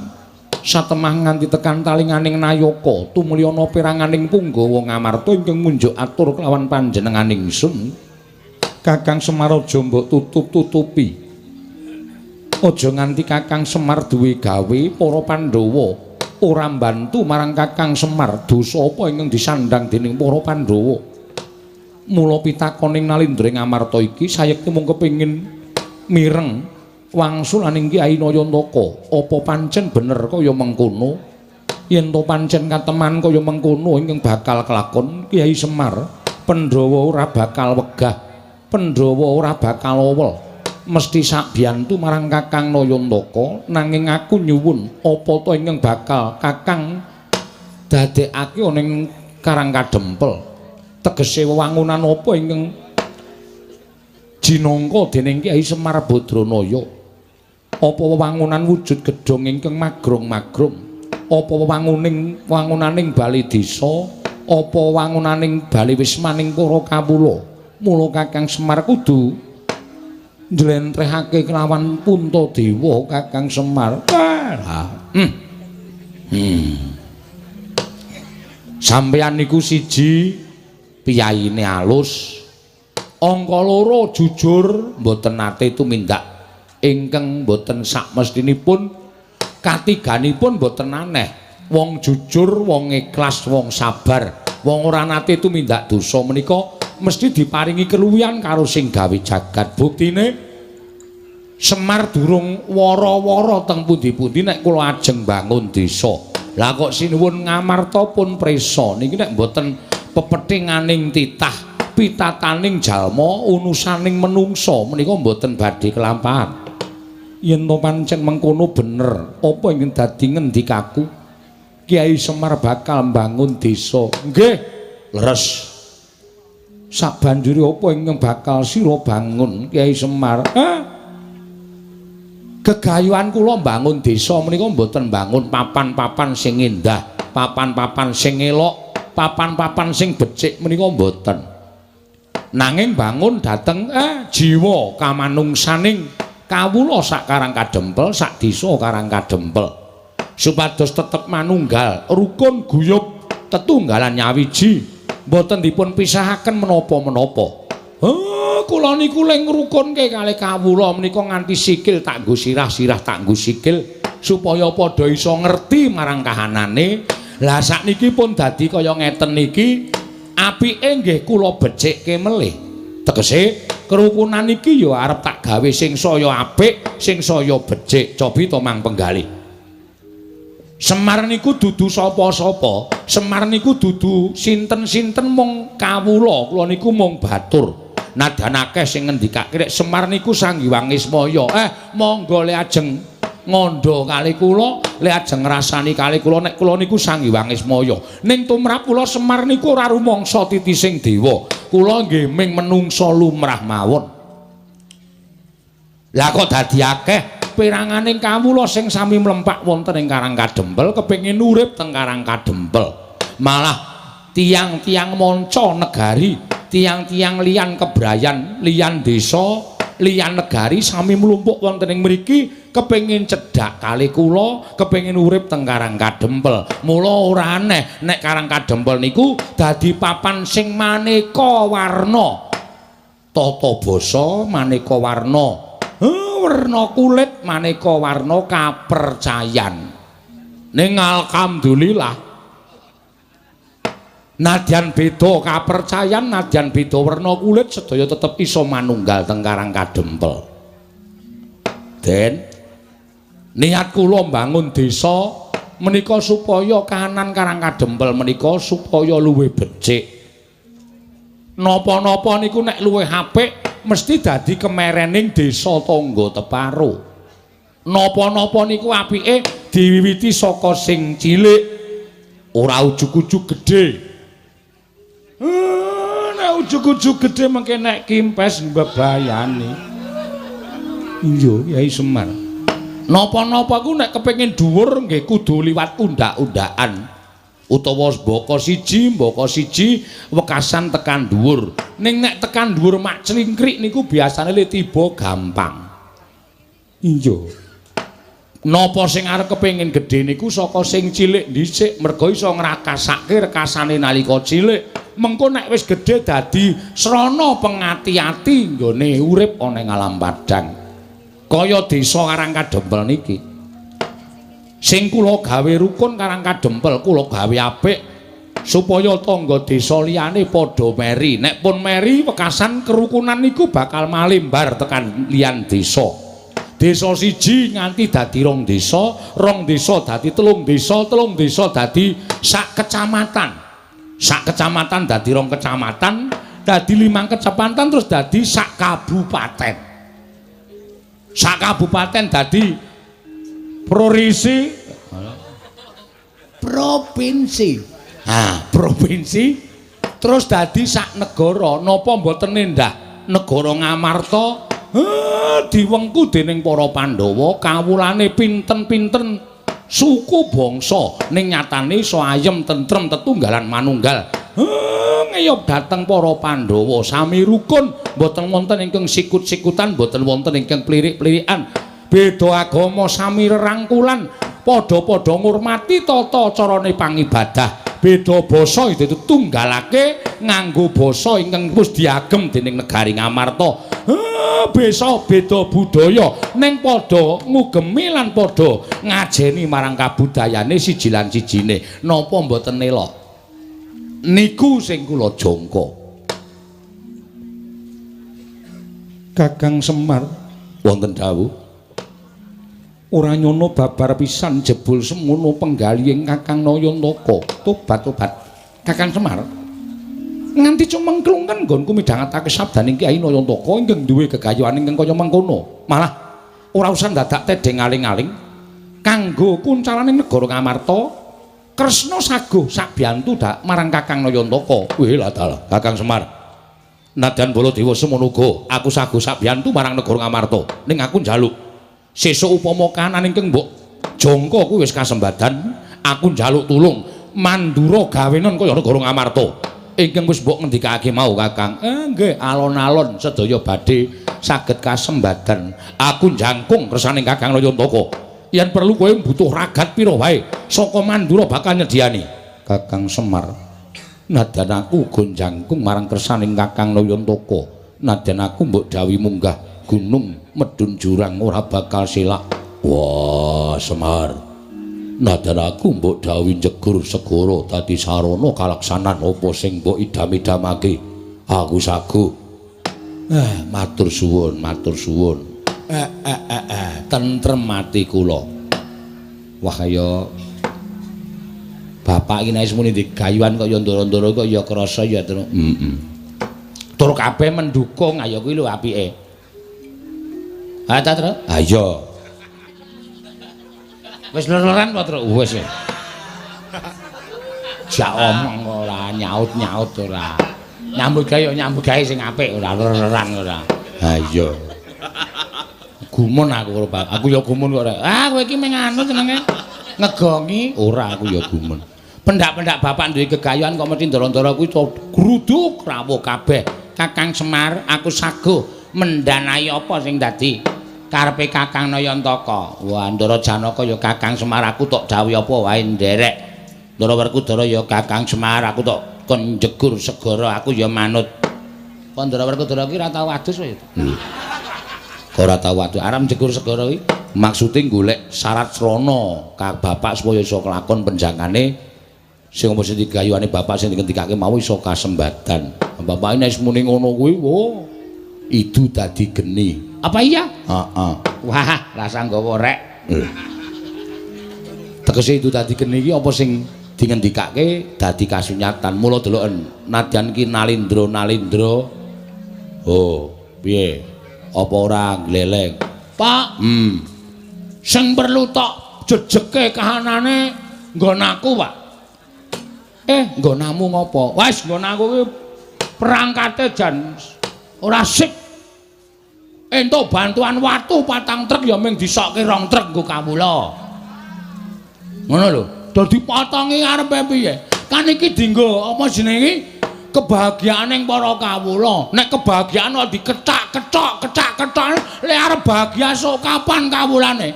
Speaker 1: satemah nganti tekan talinganing nayaka tumulyana peranganing punggawa Ngamarta ingkang munjuk atur kelawan panjenenganing sun. Kakang Semar aja mbok tutup-tutupi. Aja nganti Kakang Semar duwe gawe para Pandhawa ora mbantu marang Kakang Semar. Dosa apa ingkang disandhang dening para Pandhawa? Mula pitakoning Nalindra ing Amarta iki sayekti mung kepengin mireng wangsulaning Kyai Nayantaka. Apa pancen bener kaya mengkono? Yen to pancen kateman kaya mengkono ingkang bakal kelakon Kyai Semar, Pandhawa ora bakal wegah, Pandhawa ora bakal owel, mesti sakbiyantu marang Kakang Nayantaka. Nanging aku nyuwun apa to ingkang bakal Kakang dadekake ana ing Karang Kadempel? Tegese wewangunan apa ingkang jinangka dening Kyai Semar Badranaya? Apa wewangunan wujud gedhong ingkang magrong-magrong? Apa wewangunaning bale desa? Apa wewangunaning bale wismaning para kawula? Mula Kakang Semar kudu njlentrehake kelawan Puntadewa Kakang Semar. Sampeyan niku siji piyayine alus, angka loro jujur, mboten nate tumindak ingkang mboten sakmestinipun, katiganipun mboten aneh. Wong jujur, wong ikhlas, wong sabar, wong ora nate tumindak dosa menika mesti diparingi keluwihan karo sing gawe jagat. Buktine Semar durung wara-wara teng pundi-pundi nek kula ajeng bangun desa. Lah kok sinuwun Ngamarta pun prisa niki nek mboten pepethinganing titah, pitataning jalma, unusaning menungsa menika mboten badhe kelampahan. Yen to pancen mengkono bener, apa ingkang dadi ngendikaku? Kyai Semar bakal mbangun desa. Nggih, leres. Sabanjure apa ingkang bakal sira bangun Kyai Semar? Gegayuhan kula mbangun desa menika mboten mbangun papan-papan sing endah, papan-papan sing elok, papan-papan sing becik menika mboten. Nanging bangun dhateng jiwa kamanungsaning kawula sak Karang Kadempel, sak desa Karang Kadempel, supados tetep manunggal, rukun guyub, tetunggalan nyawiji, mboten dipun pisahaken menapa-menapa. Kula niku le ngrukunke kalih kawula menika nganti sikil tak nggo sirah, sirah tak nggo sikil, supaya padha iso ngerti marang kahanane. Lah sakniki pun dadi kaya ngeten niki, apike nggih kula becikke melih. Tegese kerukunan iki ya arep tak gawe sing saya apik, sing saya becik. Cobi to Mang Penggalih. Semar niku dudu sapa-sapa, Semar niku dudu sinten-sinten mung kawula, kula niku mung batur. Nadan akeh sing ngendikake nek Semar niku Sang Hyang Ismaya. Monggo le ajeng ngandha kali kula, le ajeng ngrasani kali kula nek kula niku Sang Hyang Ismaya. Ning tumrap kula Semar niku ora rumangsa titising dewa. Kula nggih ming menungsa lumrah mawon. Lah kok dadi akeh peranganing kawula sing sami mlempak wonten ing Karang Kadempel kepengin urip teng Karang Kadempel. Malah tiang-tiang manca negari, tiang-tiang liyan kebrayan, liyan desa, Liyan negari sami mlumpuk wonten ing mriki kepengin cedhak kali kula, kepengin urip teng Karang Kadempel. Mula ora aneh nek Karang Kadempel niku dadi papan sing maneka warna. Tata basa maneka warna, werna kulit maneka warna kapercayan. Ning alhamdulillah nadyan beda kapercayan, nadyan beda werna kulit, sedaya tetep iso manunggal teng Karang Kadempel. Den, niat kula mbangun desa menika supaya kahanan Karang Kadempel menika supaya luwih becik. Napa-napa niku nek luwih apik mesti dadi kemerening desa tangga teparo. Napa-napa niku apike diwiwiti saka sing cilik, ora ujug-ujug gedhe. Nek ujug-ujug gedhe mengke nek kimpes mbebayani. Iya, Yai Semar. Napa-napa ku nek kepengin dhuwur nggih kudu liwat undak-undakan. Utawa mbaka siji wekasan tekan dhuwur. Ning nek tekan dhuwur mak clingkrik niku biasane le tiba gampang. Iya. Napa sing arep kepengin gedhe niku saka sing cilik dhisik, merga iso ngrakasake rekasane nalika cilik. Mengko nek wis gedhe dadi srana pengati-ati nggone urip ana ing alam padhang. Kaya desa Karang Kadempel niki. Sing kula gawe rukun Karang Kadempel, kula gawe apik supaya tangga desa liyane padha meri. Nek pun meri wekasan kerukunan niku bakal malembar tekan liyan desa. Desa siji nganti dadi rong desa, rong desa dadi telung desa, telung desa dadi sak kecamatan. Sak kecamatan dadi rong kecamatan, dadi 5 kecamatan, terus dadi sak kabupaten. Sak kabupaten dadi provinsi. Ha, provinsi terus dadi sak negara. Napa mboten endah negara Ngamarta diwengku dening para Pandhawa, kawulane pinten-pinten suku bangsa, ning nyatane iso ayem tentrem tetunggalan manunggal. Ngeyop dhateng para Pandhawa sami rukun, mboten wonten ingkang sikut-sikutan, mboten wonten ingkang plirik-plirikan. Beda agama sami rerangkulan, padha-padha ngurmati tata carane pangibadah. Beda basa itu tunggalake nganggo basa ingkang wis diagem dening negari Ngamarta. Besa beda budaya ning padha ngugemi lan padha ngajeni marang kabudayane siji lan sijine. Napa mboten elok? Niku sing kula jangka. Kakang Semar wonten dawuh. Ora nyono babar pisan jebul semono penggalihing Kakang Nayantaka. Tobat-tobat. Kakang Semar nganti cumengklungen nggonku midhangetake sabdaning Kyai Nayantaka ingkang duwe gegayuhan ingkang kaya mengkono. Malah ora usah dadak tedheng aling-aling kanggo kuncalaning negara Ngamarta. Kresna saguh sabiyantu dak marang Kakang Nayantaka. Wih lah dalah Kakang Semar. Nadyan Baladewa semono uga aku saguh sabiyantu marang negara Ngamarta. Ning aku njaluk sesuk upama kahanan ingkang mbok jangka kuwi wis kasembadan, aku njaluk tulung mandura gawenan kaya negara Ngamarta ingkang wis mbok ngendikake mau Kakang. Nggih, alon-alon sedaya badhe saged kasembadan. Aku jangkung kersane Kakang Nayantaka. Yen perlu kowe butuh ragat pira wae saka Mandura bakal nyediani. Kakang Semar, nadyan aku uga jangkung marang kersane Kakang Nayantaka. Nadyan aku mbok dawuhi munggah gunung medhun jurang ora bakal selak. Wah, Semar, nadyan aku mbok dawuhi njegur segara dadi sarana kalaksanan apa sing mbok idam-idamake. Aku saguh. Matur suwun, matur suwun. Tentrem ati kula. Wah, kaya bapak iki nek wis muni digayuhan kaya ndoro-ndoro kok ya krasa ya, Tru. Heeh. Tur kabeh mendukung, ayo kuwi lho apike. Ha ta, Tru? Ha iya. Wis lor-loran apa, Tru? Wis. Jak omong ora nyaut-nyaut ora. Nyambut gawe nyambut gawe sing apik ora lor-loran ora. Ha iya. Gumun aku karo bapak. Aku ya gumun kok ora. Ah kowe iki meng anu jenenge ngegongi ora aku ya gumun. Pendak-pendak bapak duwe gegayuhan kok mesti ndara-ndara kuwi gruduk rawuh kabeh. Kakang Semar, aku saguh Mendanai apa sing dadi karepe Kakang Nayantaka? Wah, Ndara Janaka ya Kakang Semar aku tok dawuhi apa wae nderek. Ndara Werkudara ya Kakang Semar aku tok kon njegur segara aku ya manut. Kok Ndara Werkudara ki ora tau adus ya? Ora tau adus. Arep njegur segara kuwi maksude golek syarat srana ka bapak supaya iso kelakon penjangane sing apa sing digayuhane bapak sing dingendikake mau iso kasembadan. Bapak nek muni ngono kuwi, wo idu dadi geni. Apa iya? Heeh. Wah, rasa nggawa rek. Tegese idu dadi geni iki apa sing dingendikake dadi kasunyatan. Mula deloken nadyan ki nalindra-nalindra. Oh, piye? Apa ora gleleng? Pak, Sing perlu tok jejeke kahanane nggon aku, Pak. Nggonamu ngopo? Wis nggon aku ki perangkate jan ora sip. Entuk bantuan watu 4 truk ya mung disokke 2 truk nggo kawula. Ngono lho. Dadi potongi arepe piye? Kan iki dienggo apa jenenge iki? Kebahagiaan para kawula. Nek kebahagiaan kok dikethak-kethok, kethak-kethok, lek arep bahagia sok kapan kawulane?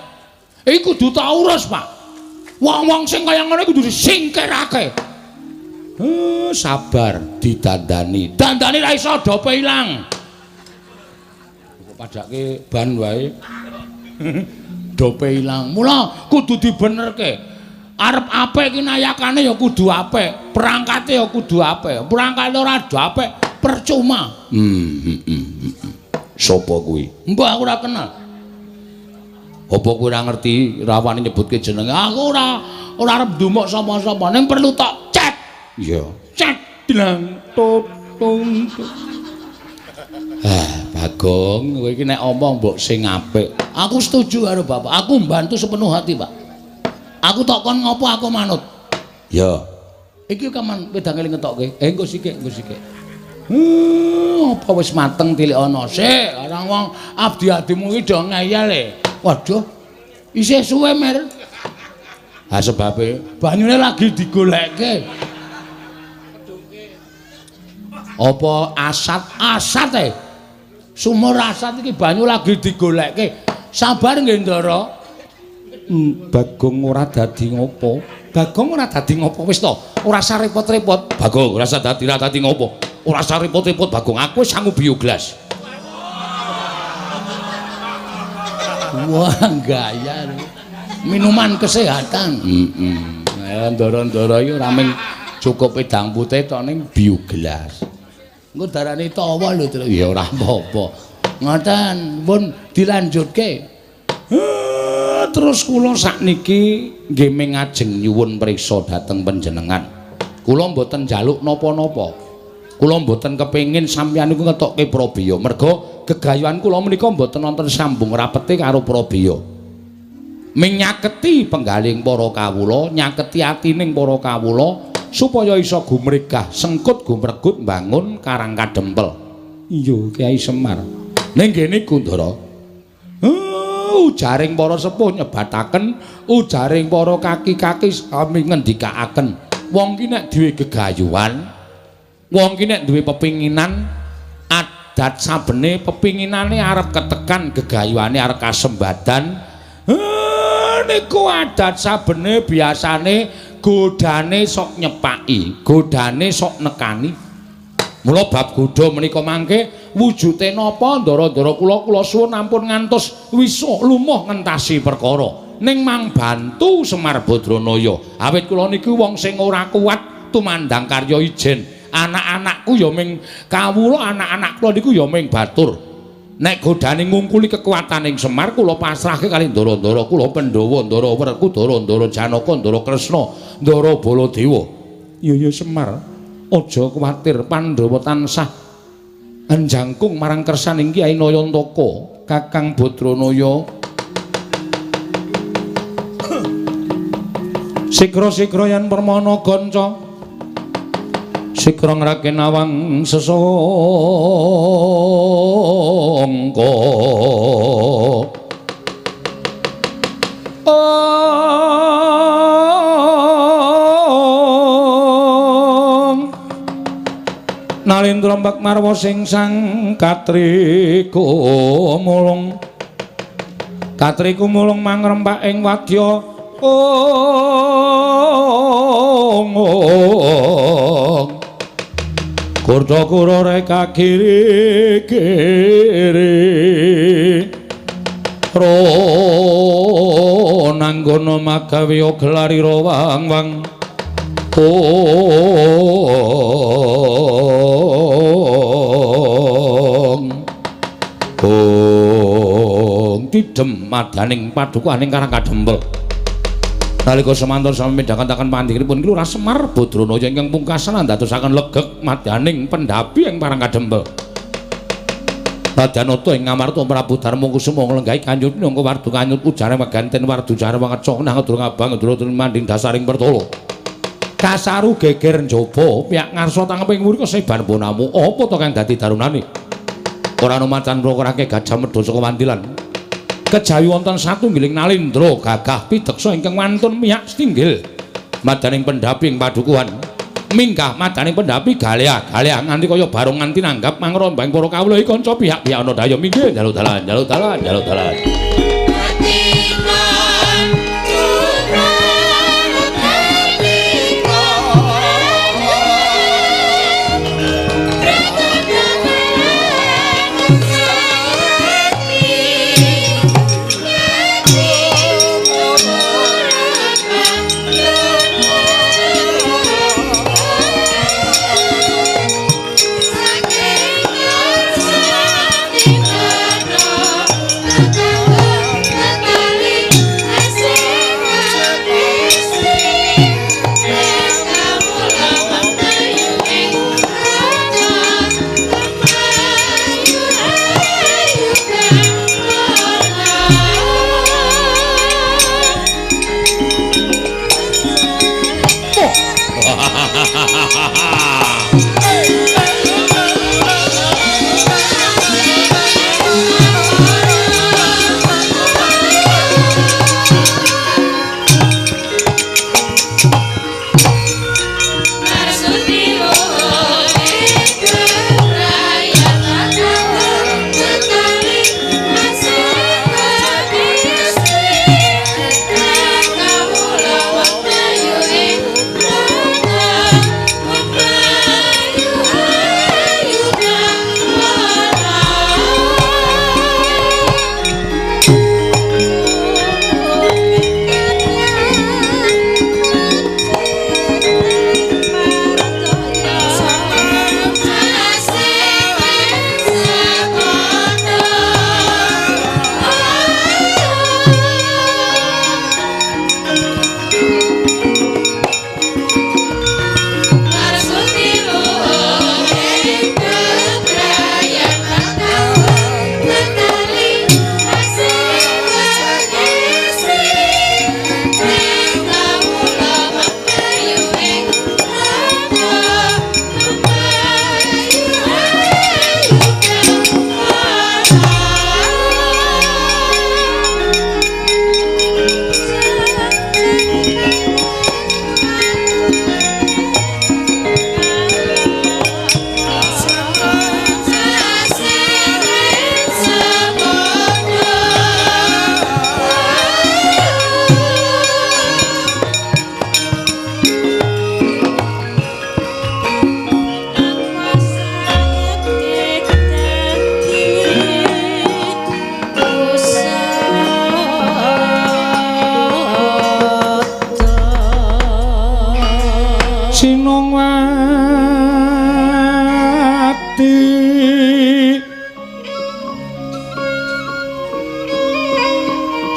Speaker 1: Iki kudu tak urus, Pak. Wong-wong sing kaya ngono kudu disingkirake. Sabar didandani. Dandani ra iso dope ilang. Kok padake ban wae. Dope ilang. Mula kudu dibenerke. Arep apik iki nayakane ya kudu apik, perangkate ya kudu apik. Perangkate ora apik percuma. Sopo kuwi? Mbah aku ora kenal. Apa kowe ora ngerti rawani nyebutke jenenge? Aku ora arep ndumuk sapa-sapa, ning perlu tok cet. Iya. Cet dilang tutung. Ah, Bagong, kowe iki nek omong mbok sing apik. Aku setuju karo bapak. Aku mbantu sepenuh hati, Pak. Aku tok kon ngopo aku manut. Ya. Iki kaman wedange ngetokke. Engko sikik, engko sikik. Apa wis mateng tilik ana sik. Orang wong abdi-abdimu iki do ngeyel e. Waduh. Isih suwe, Mer. Ha sebabe banyune lagi digolekke. Apa asat? Asat e. Sumur asat iki banyu lagi digolekke. Sabar nggih, Ndara. Bagong ora dadi ngopo. Bagong ora dadi ngopo wis to. Ora usah repot-repot. Bagong ora usah dadi ora dadi ngopo. Ora usah repot-repot Bagong. Aku wis sangu bioglas. Wah, gaya. Minuman kesehatan. Heeh. Ndara-ndara iki ora mung cukup wedang putih tok ning bioglas. Engko darane tawa lho, Tru. Ya ora apa-apa. Ngoten, pun dilanjutke. Terus kula sakniki nggih mengajeng nyuwun priksa dhateng panjenengan. Kula mboten njaluk napa-napa. Kula mboten kepengin sampeyan niku ngetokke prabeya. Merga gegayuhan kula menika mboten wonten sambung rapete karo prabeya. Menyaketi penggaling para kawula, nyaketi atining para kawula supaya iso gumregah, sengkut gumregut mbangun Karang Kadempel. Iya, Kyai Semar. Ning kene Kundara. Ujaring para sepuh nyebataken, ujaring para kaki-kaki sami ngendikaaken. Wong ki nek duwe gegayuhan, wong ki nek duwe pepinginan, adat sabene pepinginane arep ketekan, gegayuhane arep kasembadan. Niku adat sabene biasane godane sok nyepaki, godane sok nekani. Mula bab godha menika mangke wujude napa ndara-ndara kula kula suwun ampun ngantos wisuh lumuh ngentasi perkara. Ning mang bantu Semar Badranaya. Awit kula niki wong sing ora kuat tumandang karya ijen. Anak-anakku ya ming kawula, anak-anak kula niku ya ming batur. Nek godane ngungkuli kekuataning Semar kula pasrahke kali ndara-ndara kula Pandhawa, Ndara Werkudara, Ndara Janaka, Ndara Kresna, Ndara Baladewa. Iya ya Semar. Aja kuwatir, Pandhawa tansah njangkung marang kersaning Kyai Nayantaka, Kakang Badranaya. Sikra-sikra yen permana ganca, sikra ngraken awang sesangka. Nalendra mbak marwa sing sang katri kumulung. Katri kumulung mangrempak ing wadya ong. Kurda kura reka kiri kiri. Ro nanggono magawe gelarira wang wang. Ong. Ong tidhem madaning padukuhaning Karang Kadempel. Nalika semanten sami midhangan panjenenganipun Lurah Semar Badranaya ingkang pungkasan andadosaken legeg madaning pendhapi ing Karang Kadempel. Nadyanata ing Ngamarta Prabu Darma Kusuma nglenggahi kanjut minangka wardu kanyut ujare maganten wardu jare wangeca nang durung abang durung manding dasaring pertala. Kasaru geger njaba piyak ngarsa tangeping mriko sebar bonamu apa to kang dadi darunane? Ora ana macan mrokorake gajah medha saka wantilan. Kejawi wonten satunggiling nalendra gagah pideksa ingkang wantun miyak setinggil madaning pendhapi ing padukuhan. Minggah madaning pendhapi galeah-galeah nganti kaya barong nganti nanggap mangrombang para kawula iki kanca pihak-pihak ana daya minggir njaluk dalan njaluk dalan njaluk dalan.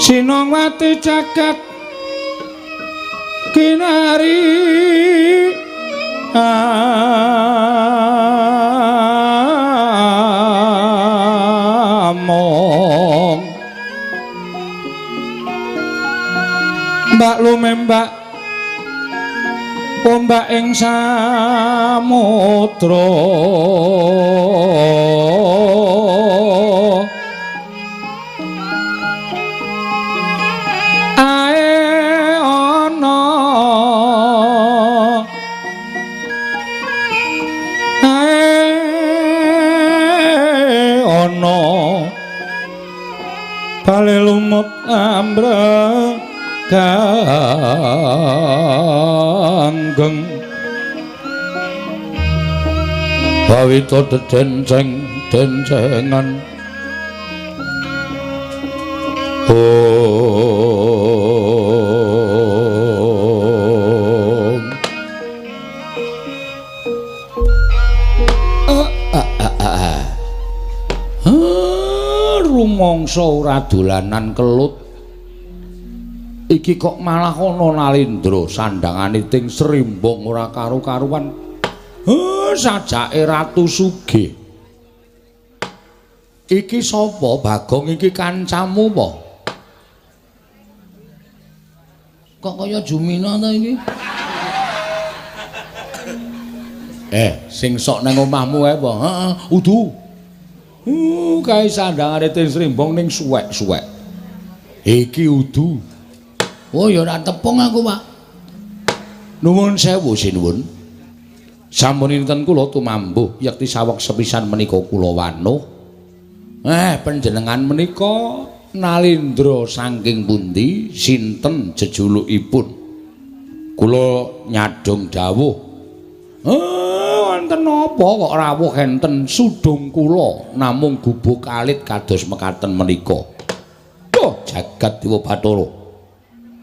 Speaker 1: Sinongwati jagat kinari among mbak lumembak ombak ing samudra ae ana ae Bale lumut ambre ganggeng bawita dedenceng dencengan. Om rumangsa ora dolanan kelut iki kok malah ana Nalindra sandangane ting srimbong ora karu-karuan. Sajake Ratu Sugih. Iki sapa Bagong iki kancamu apa? Kok kaya Jumina ta iki? Sing sok nang omahmu ae apa? Heeh, udu. Kae sandangane ting srimbong ning suwek-suwek. Iki udu. Oh ya ora tepung aku, Pak. Nuwun sewu sinuwun. Sampun inten kula tumambuh yekti saweg sepisan menika kula wanuh. Panjenengan menika Nalindra saking pundi, sinten jejulukipun? Kula nyadhong dawuh. Wonten napa kok rawuh enten sudung kula namung gubuk alit kados mekaten menika. Oh, jagat Dewa Bathara.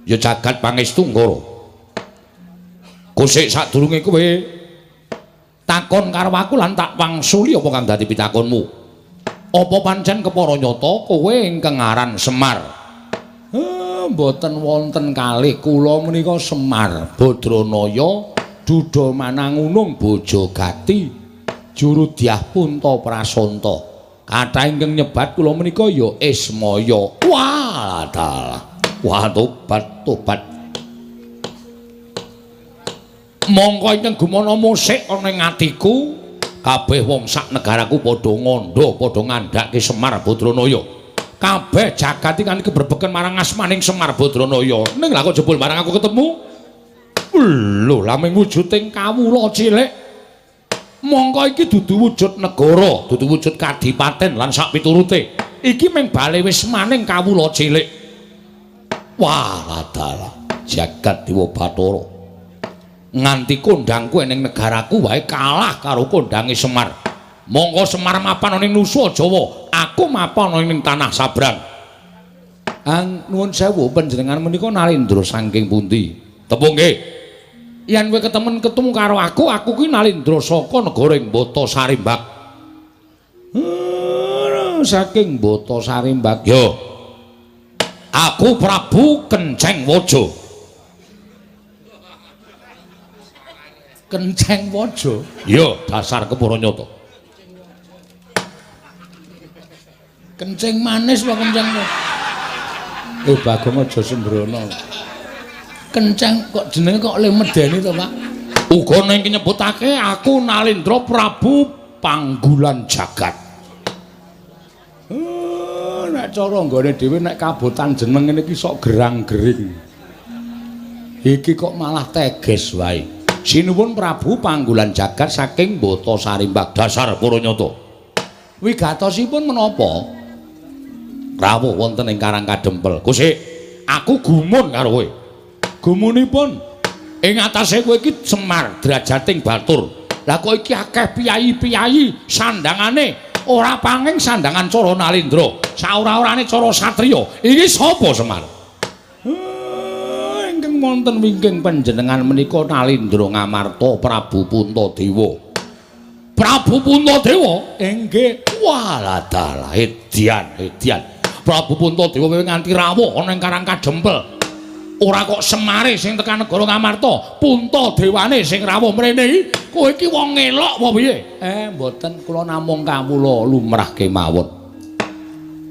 Speaker 1: Ya jagat pangestu Ngara. Kusik sadurunge kowe takon karo aku lan tak wangsuli apa kang dadi pitakonmu. Apa pancen kepara nyata kowe ingkang aran Semar? Mboten wonten kalih kula menika Semar Badranaya Duda Manangunung Bojogati juru dyah Punta Prasanta. Kathah ingkang nyebat kula menika ya Ismaya. Wah, dalah. Wah, tobat tobat. Mongko ingkang gumana musik ana ing atiku, kabeh wong sak negaraku padha ngandha, padha ngandhake Semar Badranaya. Kabeh jagat iki kan kebrebeken marang asmaning Semar Badranaya. Ning lha kok jebul marang aku ketemu? Lho, lha mung wujuding kawula cilik. Mongko iki dudu wujud negara, dudu wujud kadipaten lan sak piturute. Iki mung bale wismaning kawula cilik. Wah, dalah jagat Dewa Bathara. Nganti kondangku ning negaraku wae kalah karo kondange Semar. Mongko Semar mapan ning Nusa Jawa, aku mapan ning tanah Sabrang. Nuwun sewu panjenengan menika Nalindra saking pundi? Tepung nggih. Yen kowe ketemen ketemu karo aku, aku kuwi Nalindra saka negara ing Bata Sarimbak. Saking Bata Sarimbak. Yo. Aku Prabu Kenceng Waja. Kenceng Waja? Ya, dasar kepara nyata. Kenceng manis apa kenceng? Bagong aja sembrono. Kenceng kok jenenge kok le medeni to, Pak? Uga ning nyebutake aku Nalindra Prabu Panggulan Jagat. Nek cara nggone dhewe nek kabotan jeneng ngene iki sok gerang-gering. Iki kok malah teges wae. Sinuwun Prabu Panggulan Jagat saking Bata Sarimbak dasar para nyata. Wigatosipun menapa? Rawuh wonten ing Karang Kadempel. Kusik, aku gumun karo kowe. Gumunipun ing atase kowe iki Semar drajating batur. Lah kok iki akeh piyayi-piyayi sandangane ora panging sandangan cara Nalindra, saora-orane cara satriya. Iki sapa Semar? Ingkang wonten wingking panjenengan menika Nalindra Ngamarta Prabu Puntadewa. Prabu Puntadewa? Inggih. Walah dalah edian edian. Prabu Puntadewa kowe nganti rawuh ana ing Karang Kadempel. Ora kok Semare sing tekan negara Ngamarta, Puntadewane sing rawuh mrene iki. Kowe iki wong ngelok apa piye? Mboten, kula namung kawula lumrah kemawon.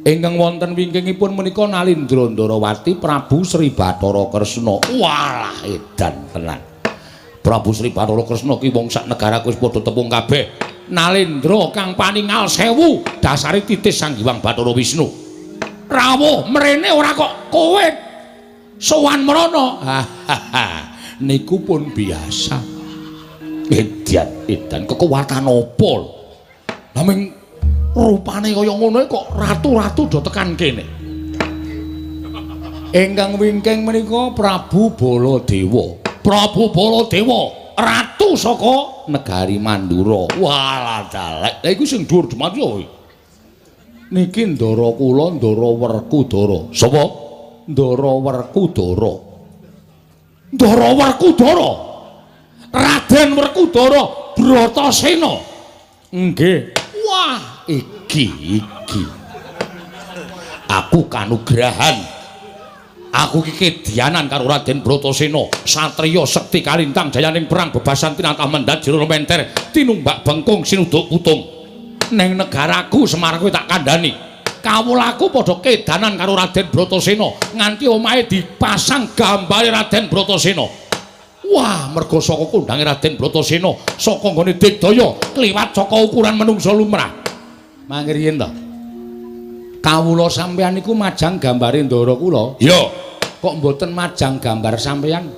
Speaker 1: Ingkang wonten wingkingipun menika Nalindra Ndarawati Prabu Sri Bathara Kresna. Walah edan tenan. Prabu Sri Bathara Kresna ki wong sak negaraku wis padha tepung kabeh. Nalindra kang paningal sewu dasare titis Sang Hyang Bathara Wisnu. Rawuh mrene ora kok kowe sowan mrono. Niku pun biasa. Edan edan kekuatan apa lho? Naming rupane kaya ngono kok ratu-ratu do tekan kene. Ingkang wingking menika Prabu Baladewa. Prabu Baladewa, ratu saka negari Mandura. Walah dalek. Lha iku sing dhuwur dumadi kuwi. Niki ndara kula Ndara Werkudara. Sapa? Ndara Werkudara. Ndara Werkudara. Raden Werkudara Bratasena. Nggih. Wah, iki iki. Aku kanugrahan. Aku iki kedianan karo Raden Bratasena, satriya sekti kalintang jayaning perang bebasan tinatah mendhat jero menter, tinumbak bengkung sinuduk putung. Neng negaraku Semar kuwi tak kandhani. Kawulaku padha kedanan karo Raden Bratasena, nganti omahe dipasang gambare Raden Bratasena. Wah, merga saka kondange Raden Bratasena, saka nggone digdaya kliwat saka ukuran menungsa lumrah. Mangke riyen to. Kawula sampeyan niku majang gambare ndara kula. Iya. Kok mboten majang gambar sampeyan?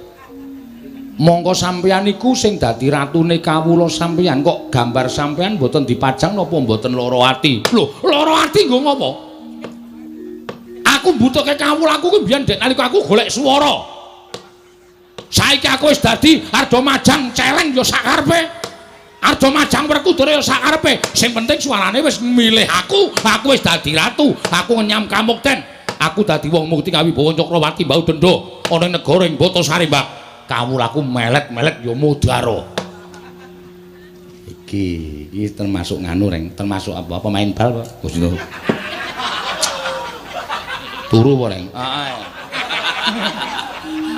Speaker 1: Mongko sampeyan niku sing dadi ratune kawula sampeyan, kok gambar sampeyan mboten dipajang napa mboten lara ati? Lho, lara ati nggo ngopo? Aku mbutuhke kawulaku kuwi mbiyen dek nalika aku golek swara. Saiki aku wis dadi arda majang celeng ya sakarepe. Arda majang Werkudara ya sakarepe. Sing penting suarane wis milih aku, aku wis dadi ratu, aku ngenyam kamukten. Aku dadi wong mukti kawibawa Cakrawati mbau denda ana ing negara ing Batasari, Mbak. Kawulaku melet-melet ya mudara. Iki iki termasuk nganu reng, termasuk apa pemain bal, Pak. Gusti. Turu apa, Reng? Heeh.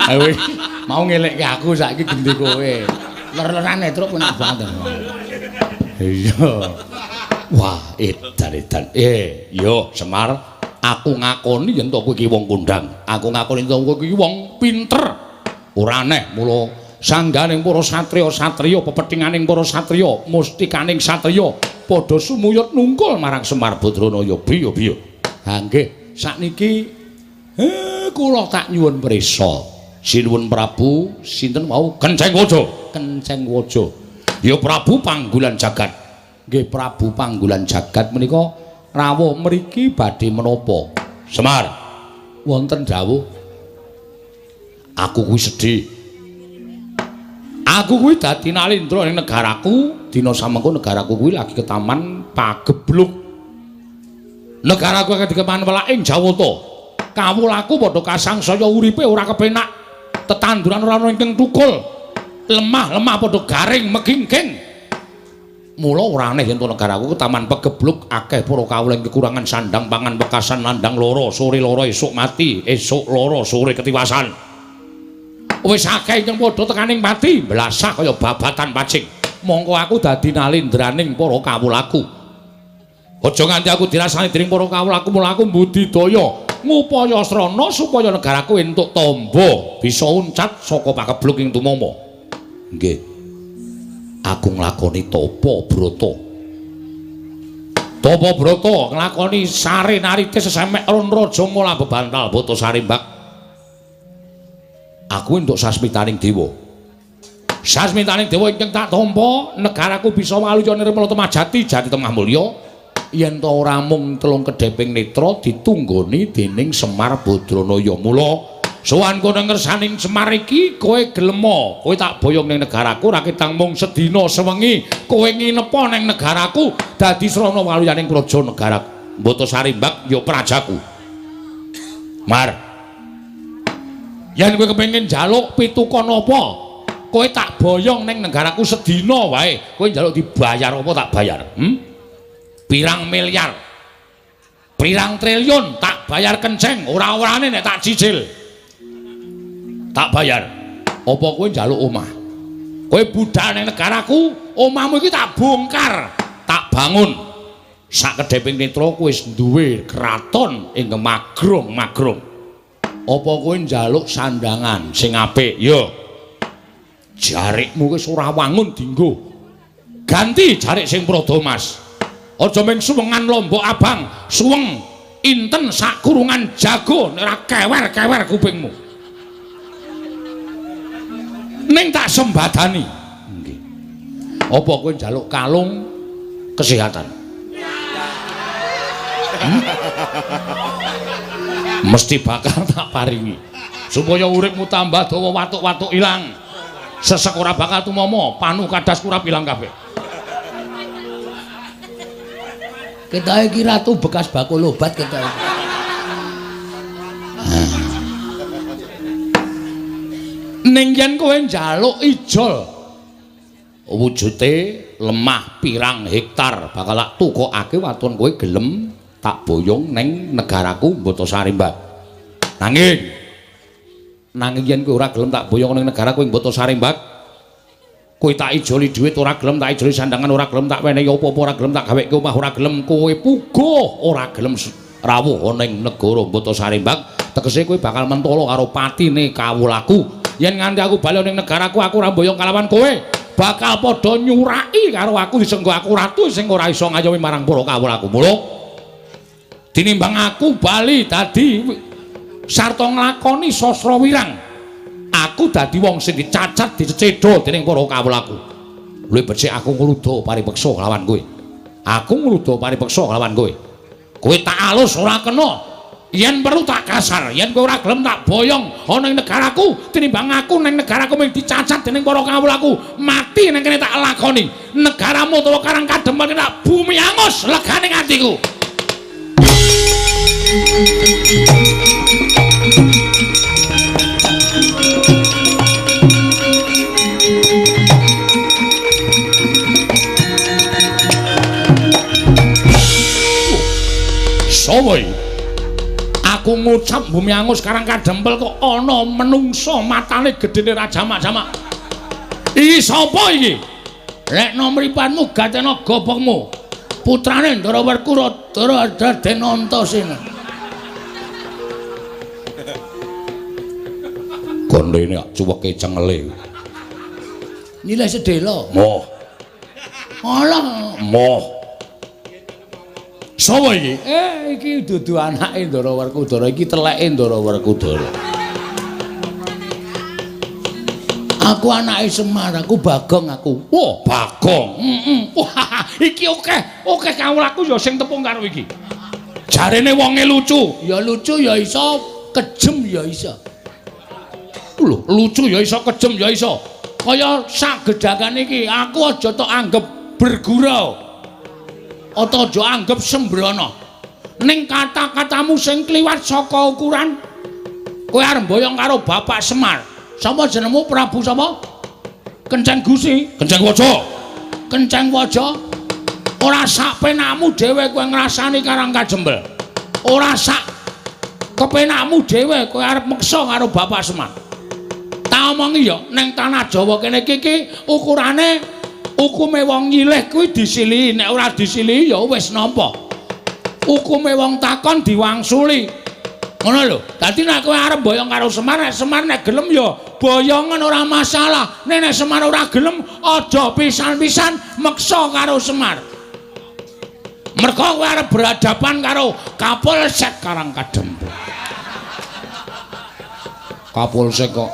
Speaker 1: Ayo mau ngelekke aku saiki gendhe kowe. Ler-lerane truk enak banget. Iya. Wah, edan-edan. Yo Semar, aku ngakoni yen to kowe iki wong kondang. Aku ngakoni yen kowe iki wong pinter. Ora aneh mula sangganing para satriya-satriya, pepethinganing para satriya, mustikaning satriya padha sumuyut nungkul marang Semar Badranaya. Biyo-biyo. Ha nggih, sakniki kula tak nyuwun prisa. Sinuwun Prabu sinten wau? Kenceng Waja. Kenceng Waja. Ya Prabu Panggulan Jagat. Nggih Prabu Panggulan Jagat menika rawuh mriki badhe menapa? Semar, wonten dawuh. Aku kuwi sedih. Aku kuwi dadi nalindra ning negaraku, dina samengko negaraku kuwi lagi ketaman pagebluk. Negaraku akeh dikeman welaking Jawata. Kawulaku padha kasangsaya uripe ora kepenak. Tetanduran ora ana ingkang tukul. Lemah-lemah padha garing megingking. Mula ora aneh yen negaraku ketaman pegebluk akeh para kawula ing kekurangan sandang pangan wekasan landang loro, sore loro esuk mati, esuk loro sore ketiwasan. Wis akeh ingkang padha tekaning pati, blasah kaya babatan pacing. Mongko aku dadi nalindraning para kawulaku. Aja nganti aku dirasani dening para kawulaku, mula aku mbudidaya ngupaya srana supaya negaraku entuk tamba bisa uncat saka pagebluk ing tumama. Nggih. Aku nglakoni tapa brata. Tapa brata nglakoni sare narite sesemek ron raja mula bebantal Batasari, Mbak. Aku entuk sasmitaning dewa. Sasmitaning dewa ingkang tak tampa, negaraku bisa waluya nirmala temajati jati temah mulya. Yen ta ora mung telung kedheping netra ditunggoni dening Semar Badranaya. Mula sowan kono ngersaning Semar iki kowe gelema, kowe tak boyong ning negaraku ra ketang mung sedina sewengi, kowe nginepa ning negaraku dadi srana waluyaning praja negara Batasari, Mbak, ya prajaku. Mar, yen kowe kepengin njaluk pituka napa, kowe tak boyong ning negaraku sedina wae, kowe njaluk dibayar apa tak bayar? Pirang miliar, pirang triliun tak bayar kenceng, ora-orane nek tak cicil. Tak bayar. Apa kowe njaluk omah? Kowe budal ning negaraku, omahmu iki tak bongkar, tak bangun. Sak kedheping netra kowe wis duwe kraton ing magrong-magrong. Apa kowe njaluk sandangan sing apik? Ya. Jarikmu wis ora wangun dinggo. Ganti jarik sing prada mas. Aja mung suwengan lombok abang, suweng inten sak kurungan jago nek ora kewer-kewer kupingmu. Ning tak sembadani. Nggih. Apa kowe njaluk kalung kesehatan? Mesti bakal tak paringi. Supaya uripmu tambah dawa, watuk-watuk ilang. Sesek ora bakal tumomo, panu kadas kurap ilang kabeh.
Speaker 2: Ketoke iki ratu bekas bakul obat ketoke.
Speaker 1: Ning yen kowe njaluk ijol wujute lemah pirang hektar bakal tak tukokake waton kowe gelem tak boyong ning negaraku Botasari, Mbak. Nanging yen kowe ora gelem tak boyong ning negaraku ing Botasari, Mbak, kowe tak ijoli dhuwit ora gelem, tak ijoli sandangan ora gelem, tak wenehi apa-apa ora gelem, tak gaweke omah ora gelem, kowe puguh ora gelem rawuh ning negara Botasari, Mbak. Tegese kowe bakal mentolo karo patine kawulaku. Yen nganti aku bali ning negaraku aku ora mboyong kalawan kowe, bakal padha nyuraki karo aku disenggo aku ratu sing ora iso ngayomi marang para kawulaku. Mula tinimbang aku bali dadi sarta nglakoni sastra wirang, aku dadi wong sing dicacat dicecedha dening para kawulaku. Luwih becik aku ngluda paripeksa kelawan kowe. Aku ngluda paripeksa kelawan kowe. Kowe tak alus ora kena. Yen perlu tak kasar, yen kowe ora gelem tak boyong ana ing negaraku, tinimbang aku ning negaraku mung dicacat dening para kawulaku, mati ning kene tak lakoni. Negaramu utawa Karang Kadempel tak bumi angus legane atiku. Sopo iki? Aku ngucap bumi angus Karang Kadempel kok ana menungsa matane gedene raja jamak-jamak. Iki sapa iki?
Speaker 2: Lekno mripatmu gatena gobokmu. Putrane Ndara Werkudara Raden Antasena.
Speaker 1: Gondene cuweke cengele.
Speaker 2: Nilai sedhela.
Speaker 1: Moh.
Speaker 2: Alah,
Speaker 1: moh. Sapa iki?
Speaker 2: Iki dudu anake Ndara Werkudara, iki teleke Ndara Werkudara. Aku anake Semar, aku Bagong aku.
Speaker 1: Wah, Bagong. Heeh. Wah, iki akeh kawulaku ya sing tepung karo iki. Jarene wonge lucu.
Speaker 2: Ya lucu ya iso, kejem ya iso.
Speaker 1: Lho, lucu ya iso, kejem ya iso. Kaya sak gedhakan iki, aku aja tok anggep bergurau. Ata aja anggep sembrono. Ning kata-katamu sing kliwat saka ukuran, kowe arep mboyong karo Bapak Semar.
Speaker 2: Sapa jenengmu Prabu sapa? Kenceng Gusi,
Speaker 1: Kenceng Waja.
Speaker 2: Kenceng Waja. Ora sak penakmu dhewe kowe ngrasani Karang Kajembel. Ora sak kepenakmu dhewe kowe arep meksa karo Bapak Semar. Tak omongi ya, ning tanah Jawa kene iki ukurane hukume wong nyilih kuwi disilihi, nek ora disilihi ya wis nampa. Hukume wong takon diwangsuli. Ngono lho. Dadi nek kowe arep boyong karo Semar, nek Semar nek gelem ya boyongan ora masalah. Nek nek Semar ora gelem aja pisan-pisan meksa karo Semar. Mergo kowe arep berhadapan karo Kapolsek Karang Kadempel.
Speaker 1: Kapolsek kok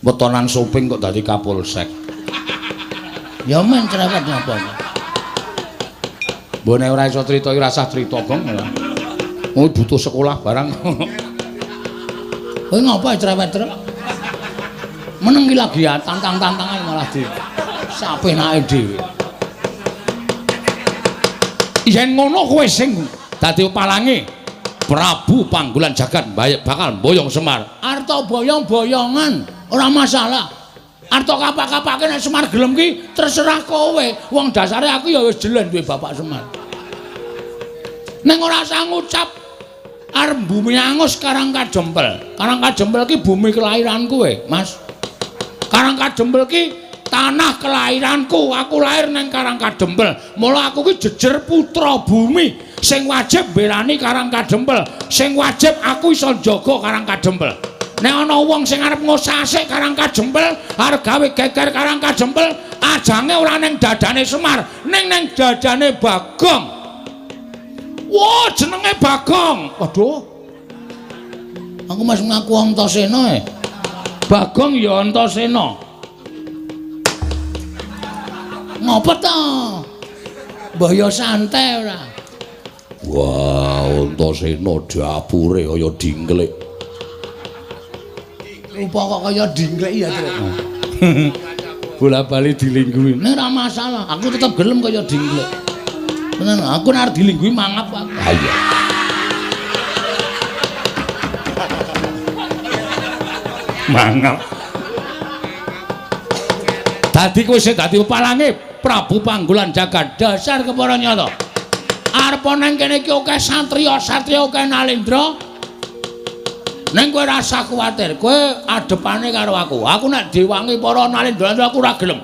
Speaker 1: wetonan soping kok dadi Kapolsek.
Speaker 2: Ya men cerewet nyapa.
Speaker 1: Mbok nek ora iso crita iki rasah crita, Gong. Oh, butuh sekolah barang.
Speaker 2: Kowe ngapa cerewet trek? Meneng iki lagi ya tantang-tantangan malah di sapenake dhewe.
Speaker 1: Yen ngono kowe sing dadi palange Prabu Panggulan Jagat bakal mboyong Semar.
Speaker 2: Arta boyong-boyongan ora masalah. Arta kapak-kapake nek Semar gelem ki terserah kowe. Wong dasare aku ya wis jelen duwe Bapak Semar. Ning ora usah ngucap arep bumi angus Karang Kajempel. Karang Kajempel ki bumi kelahiranku kowe, Mas. Karang Kajempel ki tanah kelahiranku. Aku lahir nang Karang Kadempel. Mula aku ki jejer putra bumi sing wajib mbelani Karang Kadempel, sing wajib aku iso njaga Karang Kadempel. Nek ana wong sing arep ngosasik Karang Kadempel, arep gawe geger Karang Kadempel, ajange ora ning dadane Semar, ning nang dadane Bagong. Wah, jenenge Bagong. Waduh. Aku mas ngaku Antasena e.
Speaker 1: Bagong ya Antasena.
Speaker 2: Ngopo to? Mbah ya santai ora.
Speaker 1: Wah, Antasena dapure kaya dingklik.
Speaker 2: Rupa kok kaya dingklik ya, Truk. Bola-bali dilingguhi. Nek ora masalah, aku tetep gelem kaya dingklik. Tenan, aku nek arep dilingguhi mangap aku.
Speaker 1: Ha iya. Mangap.
Speaker 2: Dadi kowe sing dadi pepalange Prabu Panggulan Jagat dasar kepara nyata. Arep nang kene iki akeh satriya-satriya akeh nalendra. Ning kowe rasa kuwatir, kowe adepane karo aku. Aku nek diwangi para nalendra aku ora gelem.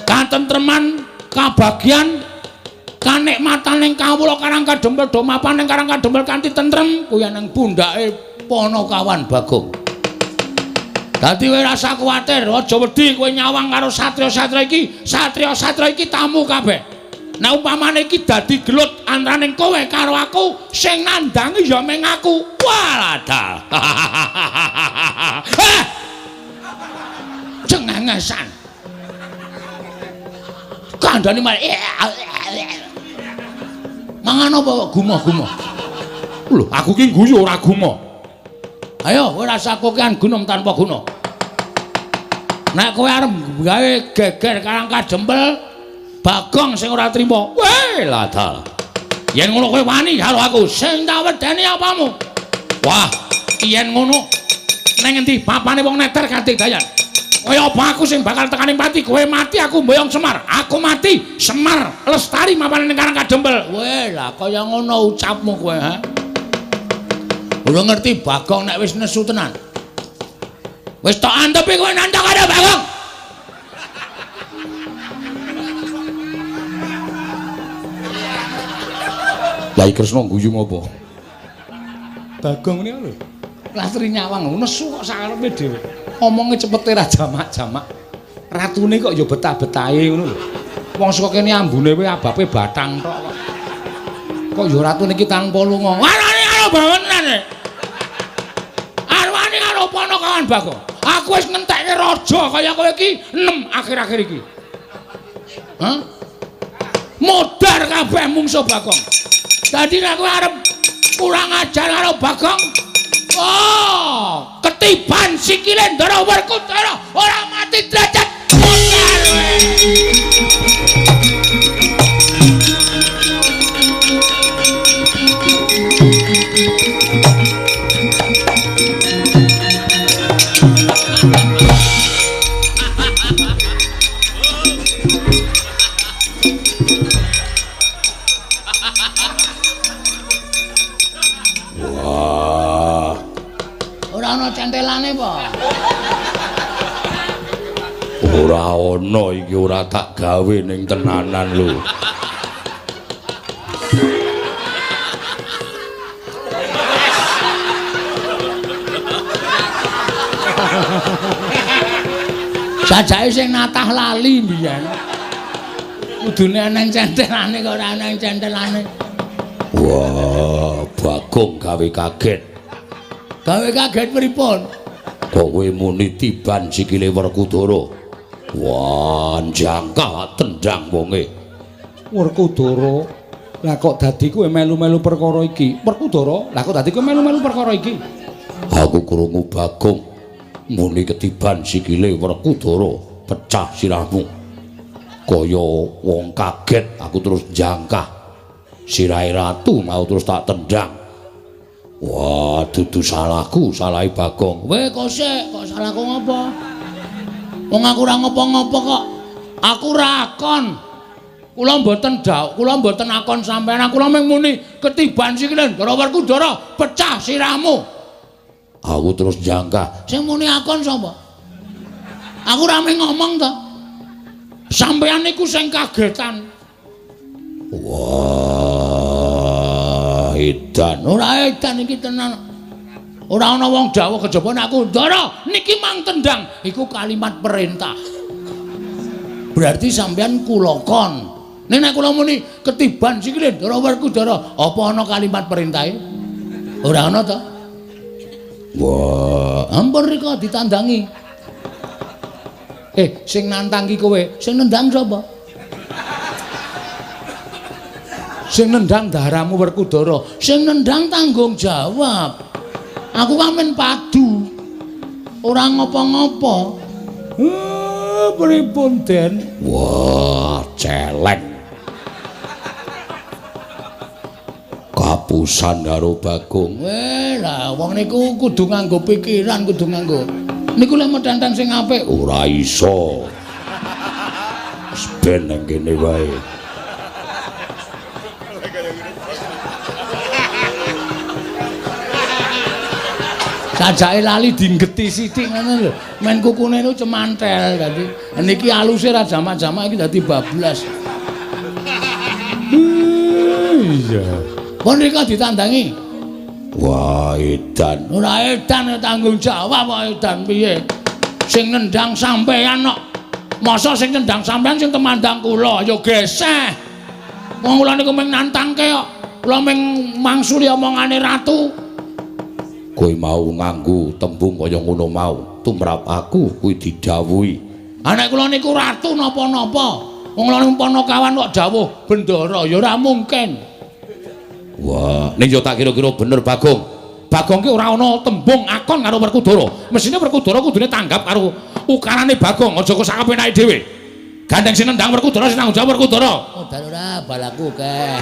Speaker 2: Katentreman, kabagyan, kanikmatan ning kawula Karang Kadempel do mapan ning Karang Kadempel kanthi tentrem kuwi nang pundhake Panakawan Bagong. Dadi kowe rasa kuwatir, aja wedi kowe nyawang karo satriya-satriya iki, satriya-satriya iki tamu kabeh. Nek umpamane iki dadi gelut antaraning kowe karo aku, sing nandangi ya mung aku. Walah. Cengengesan. Kandhane malah mangan apa kok gumoh-gumoh.
Speaker 1: Lho, aku ki guyu ora gumoh.
Speaker 2: Ayo kowe rasa kokean gunung tanpa guna. Nek kowe arep gawe geger Karang Kadempel, Bagong sing ora trima.
Speaker 1: Weh, ladal.
Speaker 2: Yen ngono kowe wani karo aku, sing tak wedeni apamu? Wah, yen ngono nang endi papane wong neter katidayan. Kaya apa aku sing bakal tekaning pati, kowe mati aku mboyong Semar. Aku mati, Semar lestari mapane ning Karang Kadempel. Weh, lah kaya ngono ucapmu kowe, ha? Ora ngerti Bagong nek wis nesu tenan. Wis tok antepi kowe nantang karo Bagong.
Speaker 1: Yai Kresna guyu ngopo?
Speaker 2: Bagong niku lho. Lastri nyawang nesu kok sakarepe dhewe. Omonge cepete ra jamak-jamak. Ratune kok ya betah-betahe ngono lho. Wong saka kene ambune wae abape batang tok kok. Kok ya ratune iki tanpa lunga. Warane karo bangunan. Arwane karo Panakawan Bagong. Aku wis ngentekke raja kaya kowe iki 6 akhir-akhir iki. Hah? Modar kabeh mungsuh Bagong. Dadi nek kowe arep kurang ajar karo Bagong, oh, ketiban sikile Ndara Werkudara ora mati derajat modar kowe.
Speaker 1: Wah.
Speaker 2: Ora ana centelane apa?
Speaker 1: Ora ana iki ora tak gawe ning tenanan lho.
Speaker 2: Sajake sing natah lali mbiyen. Kudune ana centelane kok ora ana centelane.
Speaker 1: Wah, Bagong gawe kaget.
Speaker 2: Gawe kaget pripun?
Speaker 1: Kowe muni tiban sikile Werkudara. Wah, jangkah tendang wonge.
Speaker 2: Werkudara, lah kok dadi kowe melu-melu perkara iki? Werkudara, lah kok dadi kowe melu-melu perkara iki?
Speaker 1: Aku krungu Bagong muni ketiban sikile Werkudara, pecah sirahmu. Kaya wong kaget, aku terus jangkah. Sirahe ratu mau terus tak tendang. Wah, dudu salahku, salahe Bagong.
Speaker 2: Weh, kok sik, kok salahku ngopo? Wong aku ora ngopo-ngopo kok. Aku ora akon. Kula mboten dawuh, kula mboten akon sampeyan. Kula mung muni ketiban sikile Ndara Werkudara, pecah sirahmu.
Speaker 1: Aku terus jangkah.
Speaker 2: Sing muni akon sapa? Aku ora mung ngomong to. Sampeyan niku sing kagetan.
Speaker 1: Wah, edan.
Speaker 2: Ora edan iki tenan. Ora ana wong dawuh kejaba nek aku Ndara niki mang tendang, iku kalimat perintah. Berarti sampeyan kula kon. Nek nek kula muni ketiban sikile Ndara Werkudara, apa ana kalimat perintahe? Ora ana to.
Speaker 1: Wah,
Speaker 2: ampun rika ditandangi. Sing nantang ki kowe, sing nendang sapa? Sing nendang daramu Werkudara, sing nendang tanggung jawab. Aku kan men padu. Ora ngopo-ngopo. Pripun, Den?
Speaker 1: Wah, celeng. Kapusan karo Bagong.
Speaker 2: Weh, lah wong niku kudu nganggo pikiran, kudu nganggo. Niku lek metenteng sing apik
Speaker 1: ora iso. Wis ben nang kene wae.
Speaker 2: Sajake lali dinggeti sithik ngono lho. Men kukune niku cemantel dadi. Niki aluse ra jamak-jamak iki dadi bablas.
Speaker 1: Iya.
Speaker 2: Pun rika ditandangi.
Speaker 1: Wah, edan.
Speaker 2: Ora edan tanggung jawab kok edan piye? Sing nendang sampean kok. Masa sing nendang sampean sing temandang kula ya geseh. Wong kula niku mung nantangke kok. Kula mung mangsuli omongane ratu.
Speaker 1: Kowe mau nganggo tembung kaya ngono mau, tumrap aku kuwi didhawuhi.
Speaker 2: Ha nek kula niku ratu napa-napa. Wong kula niku panakawan kok dawuh bendara ya ora mungkin.
Speaker 1: Wah, ning yo tak kira-kira bener Bagong. Bagong ki ora ana tembung akon karo Werkudara. Mesine Werkudara kudune tanggap karo ukarane Bagong, aja kok sakapenake dhewe. Gandeng sing nendang Werkudara sing tanggung jawab Werkudara.
Speaker 2: Oh, dalu ora balaku keh.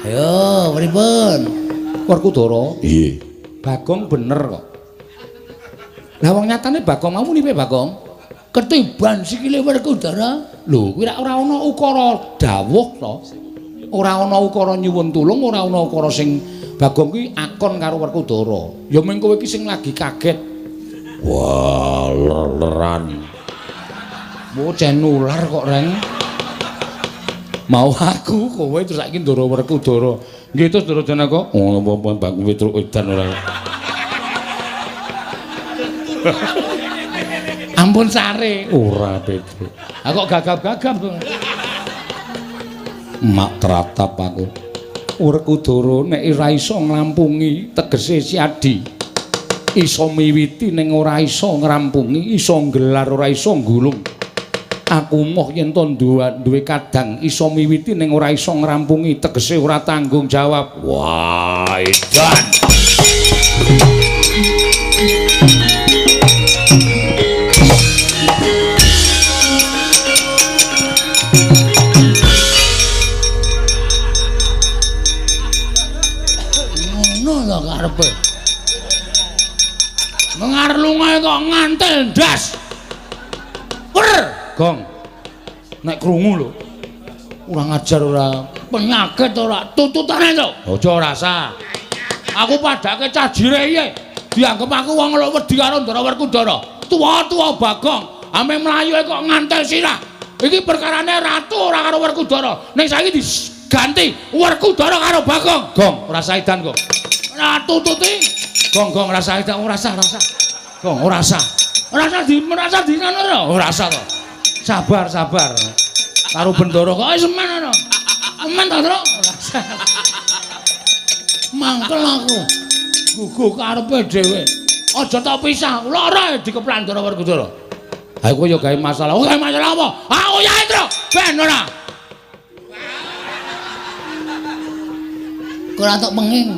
Speaker 2: Ayo, pripun?
Speaker 1: Werkudara. Iya. Bagong bener kok. Lah wong nyatane Bagong mau muni piye Bagong?
Speaker 2: Ketiban sikile Werkudara.
Speaker 1: Lho, kuwi ora ana ukara dawuh to. Ora ana ukara nyuwun tulung, ora ana ukara sing Bagong kuwi akon karo Werkudara. Ya mung kowe iki sing lagi kaget. Wah, leran.
Speaker 2: Bocah nular kok, Reng.
Speaker 1: Mau aku kowe terus saiki Ndara Werkudara. Nggih terus Ndara Janaka. Oh, apa Bagong Petruk edan ora.
Speaker 2: Ampun sare.
Speaker 1: Ora Petruk.
Speaker 2: Ah kok gagap-gagap to.
Speaker 1: Mak tratap aku. Werkudara nek ora iso nglampungi tegese Siadi. Iso miwiti ning ora iso ngrampungi, iso nggelar ora iso nggulung. Aku moh yen to duwe kadang iso miwiti ning ora iso ngrampungi tegese ora tanggung jawab. Wah, edan.
Speaker 2: Ngono lho karepe. Mengarlungae kok ngantel ndas. Wer.
Speaker 1: Gong. Nek krungu lho.
Speaker 2: Ora ngajar ora penyakit ora tututane to.
Speaker 1: Aja rasa.
Speaker 2: Aku padake cah jire iye. Dianggep aku wong lho wedi karo Ndara Werkudara. Tuwa-tuwa Bagong, ame mlayu kok ngantel sirah. Iki perkarane ratu ora karo Werkudara. Ning saiki diganti Werkudara karo Bagong.
Speaker 1: Gong, ora saidan kok.
Speaker 2: Ora tututi.
Speaker 1: Gong, gong ora saidan, ora sah, ora sah. Gong, ora sah.
Speaker 2: Ora sah di merasa di ngono ora.
Speaker 1: Ora sah to. Sabar, sabar.
Speaker 2: Karo Bendara kok wis men ngono. Men ta, Tru? Mangkel aku. Guguh karepe dhewe. Aja tak pisah. Lara dikeplak Ndara Werkudara.
Speaker 1: Ha kowe ya gawe masalah.
Speaker 2: Oh, gawe masalah apa? Aku ya, Tru. Ben ora. Ora tok penging.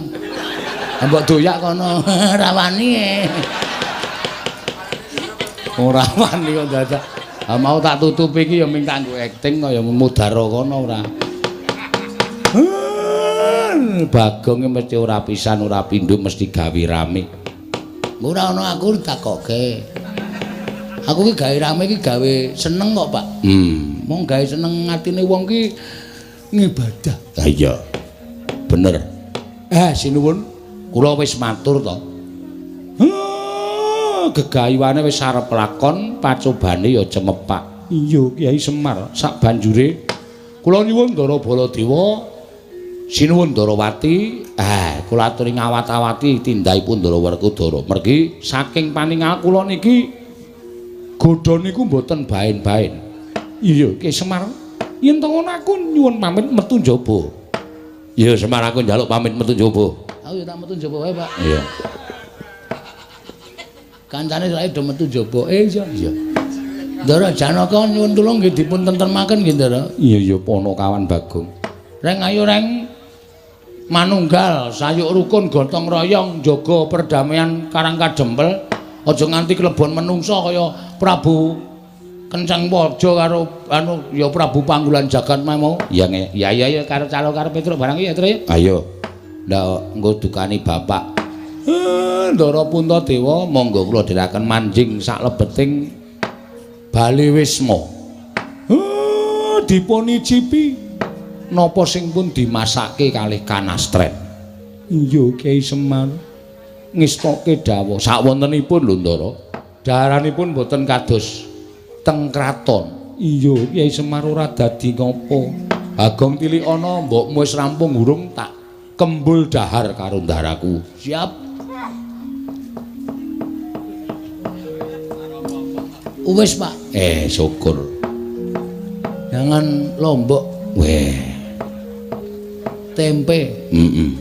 Speaker 2: Mbok doyak kono ora wani.
Speaker 1: Ora wani kok dadak. Ha mau tak tutupi iki ya ming kanggo acting kaya mudara kono ora. Bagong mesti ora pisan ora pindho mesti gawe rame.
Speaker 2: Ora ana aku takoke. Aku ki gawe rame ki gawe seneng kok, Pak. Mong gawe seneng atine wong ki ngibadah.
Speaker 1: Ha iya. Bener. Sinuwun, kula wis matur to. Gegayuhane wis arep lakon, pacobane ya cemepak. Iya, Kyai Semar, sak banjure kula nyuwun Ndara Baladewa, sinuwun Ndarawati, kula aturi ngawat-awati tindakipun Ndara Werkudara. Mergi saking paningal kula niki godha niku mboten baen-baen. Iya, Kyai Semar, yen to ngono aku nyuwun pamit metu njaba. Iya, Semar, aku njaluk pamit metu njaba.
Speaker 2: Aku ya tak metu njaba wae, Pak.
Speaker 1: Iya.
Speaker 2: Kancane saiki do metu njaba. Iya, iya. Ndara Janaka nyuwun tulung nggih dipun tentremaken nggih, Ndara.
Speaker 1: Iya, iya, Panakawan Bagong.
Speaker 2: Reng ayo reng. Manunggal, sayuk rukun gotong royong jaga perdamaian Karang Kadempel. Aja nganti klebon menungsa kaya Prabu Kenceng Waja karo anu ya Prabu Panggulan Jagat mau.
Speaker 1: Iya
Speaker 2: ya ya ya karo calo karo Petruk barang ya Tru ya.
Speaker 1: Ayo. Ndak engko dukani bapak.
Speaker 2: Ndara Puntadewa monggo kula dherekaken manjing saklebeting Bale Wisma. Dipun icipi napa sing pun dimasake kalih kanastren. Iya Kyai Semar ngestoke dawuh sakwontenipun lho Ndara. Daharanipun boten kados teng kraton. Iya Kyai Semar ora dadi ngopo. Bagong tilik ana mbokmu wis rampung urung tak kembul dahar karo ndaraku. Siap. Wis, Pak.
Speaker 1: Syukur.
Speaker 2: Jangan lombok.
Speaker 1: Weh.
Speaker 2: Tempe.
Speaker 1: Heeh.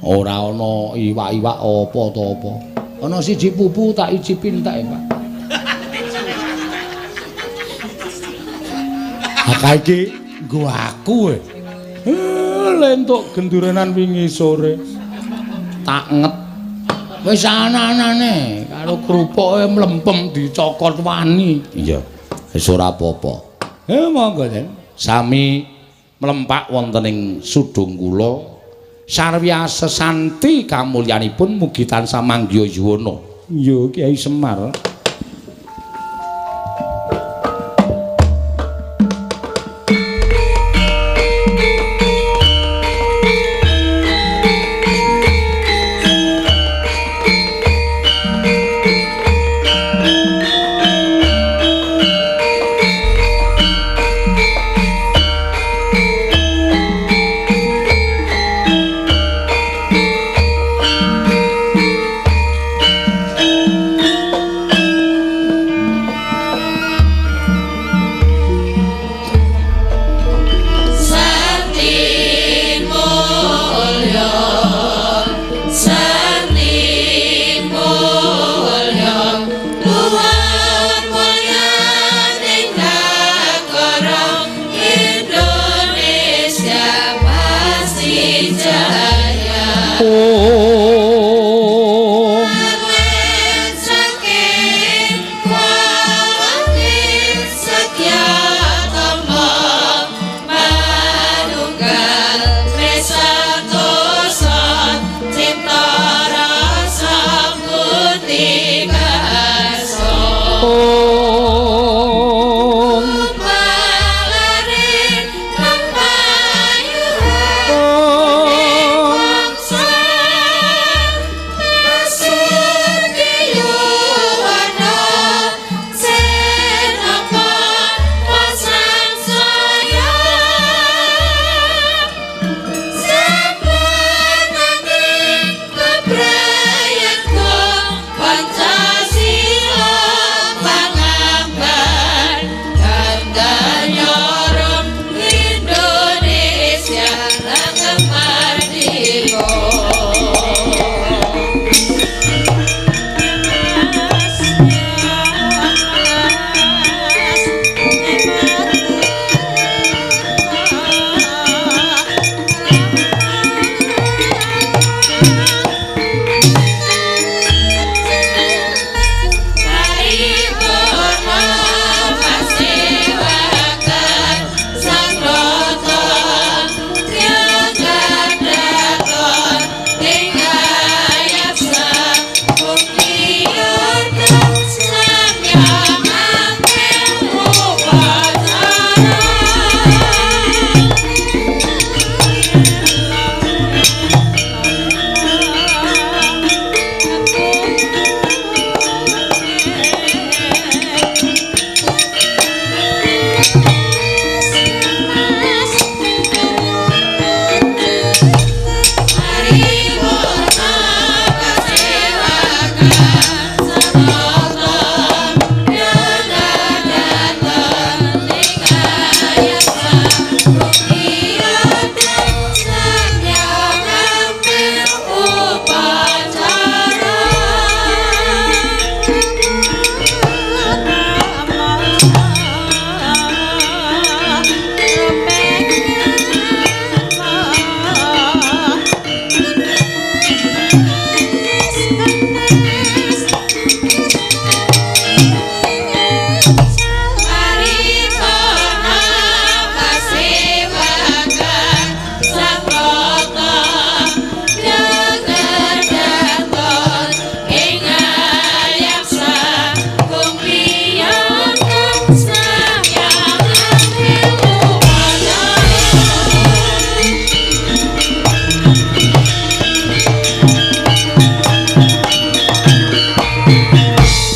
Speaker 1: Ora ana iwak-iwak apa to apa.
Speaker 2: Ana siji pupu tak icipin tak, Pak. Ha iki nggo aku. Lentuk gendurenan wingi sore. Tak nget. Wis ana-anane karo krupuke mlempem dicokot wani.
Speaker 1: Iya. Wis ora apa-apa.
Speaker 2: Monggo, Den.
Speaker 1: Sami mlempak wonten ing sudung kula. Sarwya sesanti kamulyanipun mugi tansah manggiya yuwana.
Speaker 2: Iya, Kyai Semar.
Speaker 1: Oh.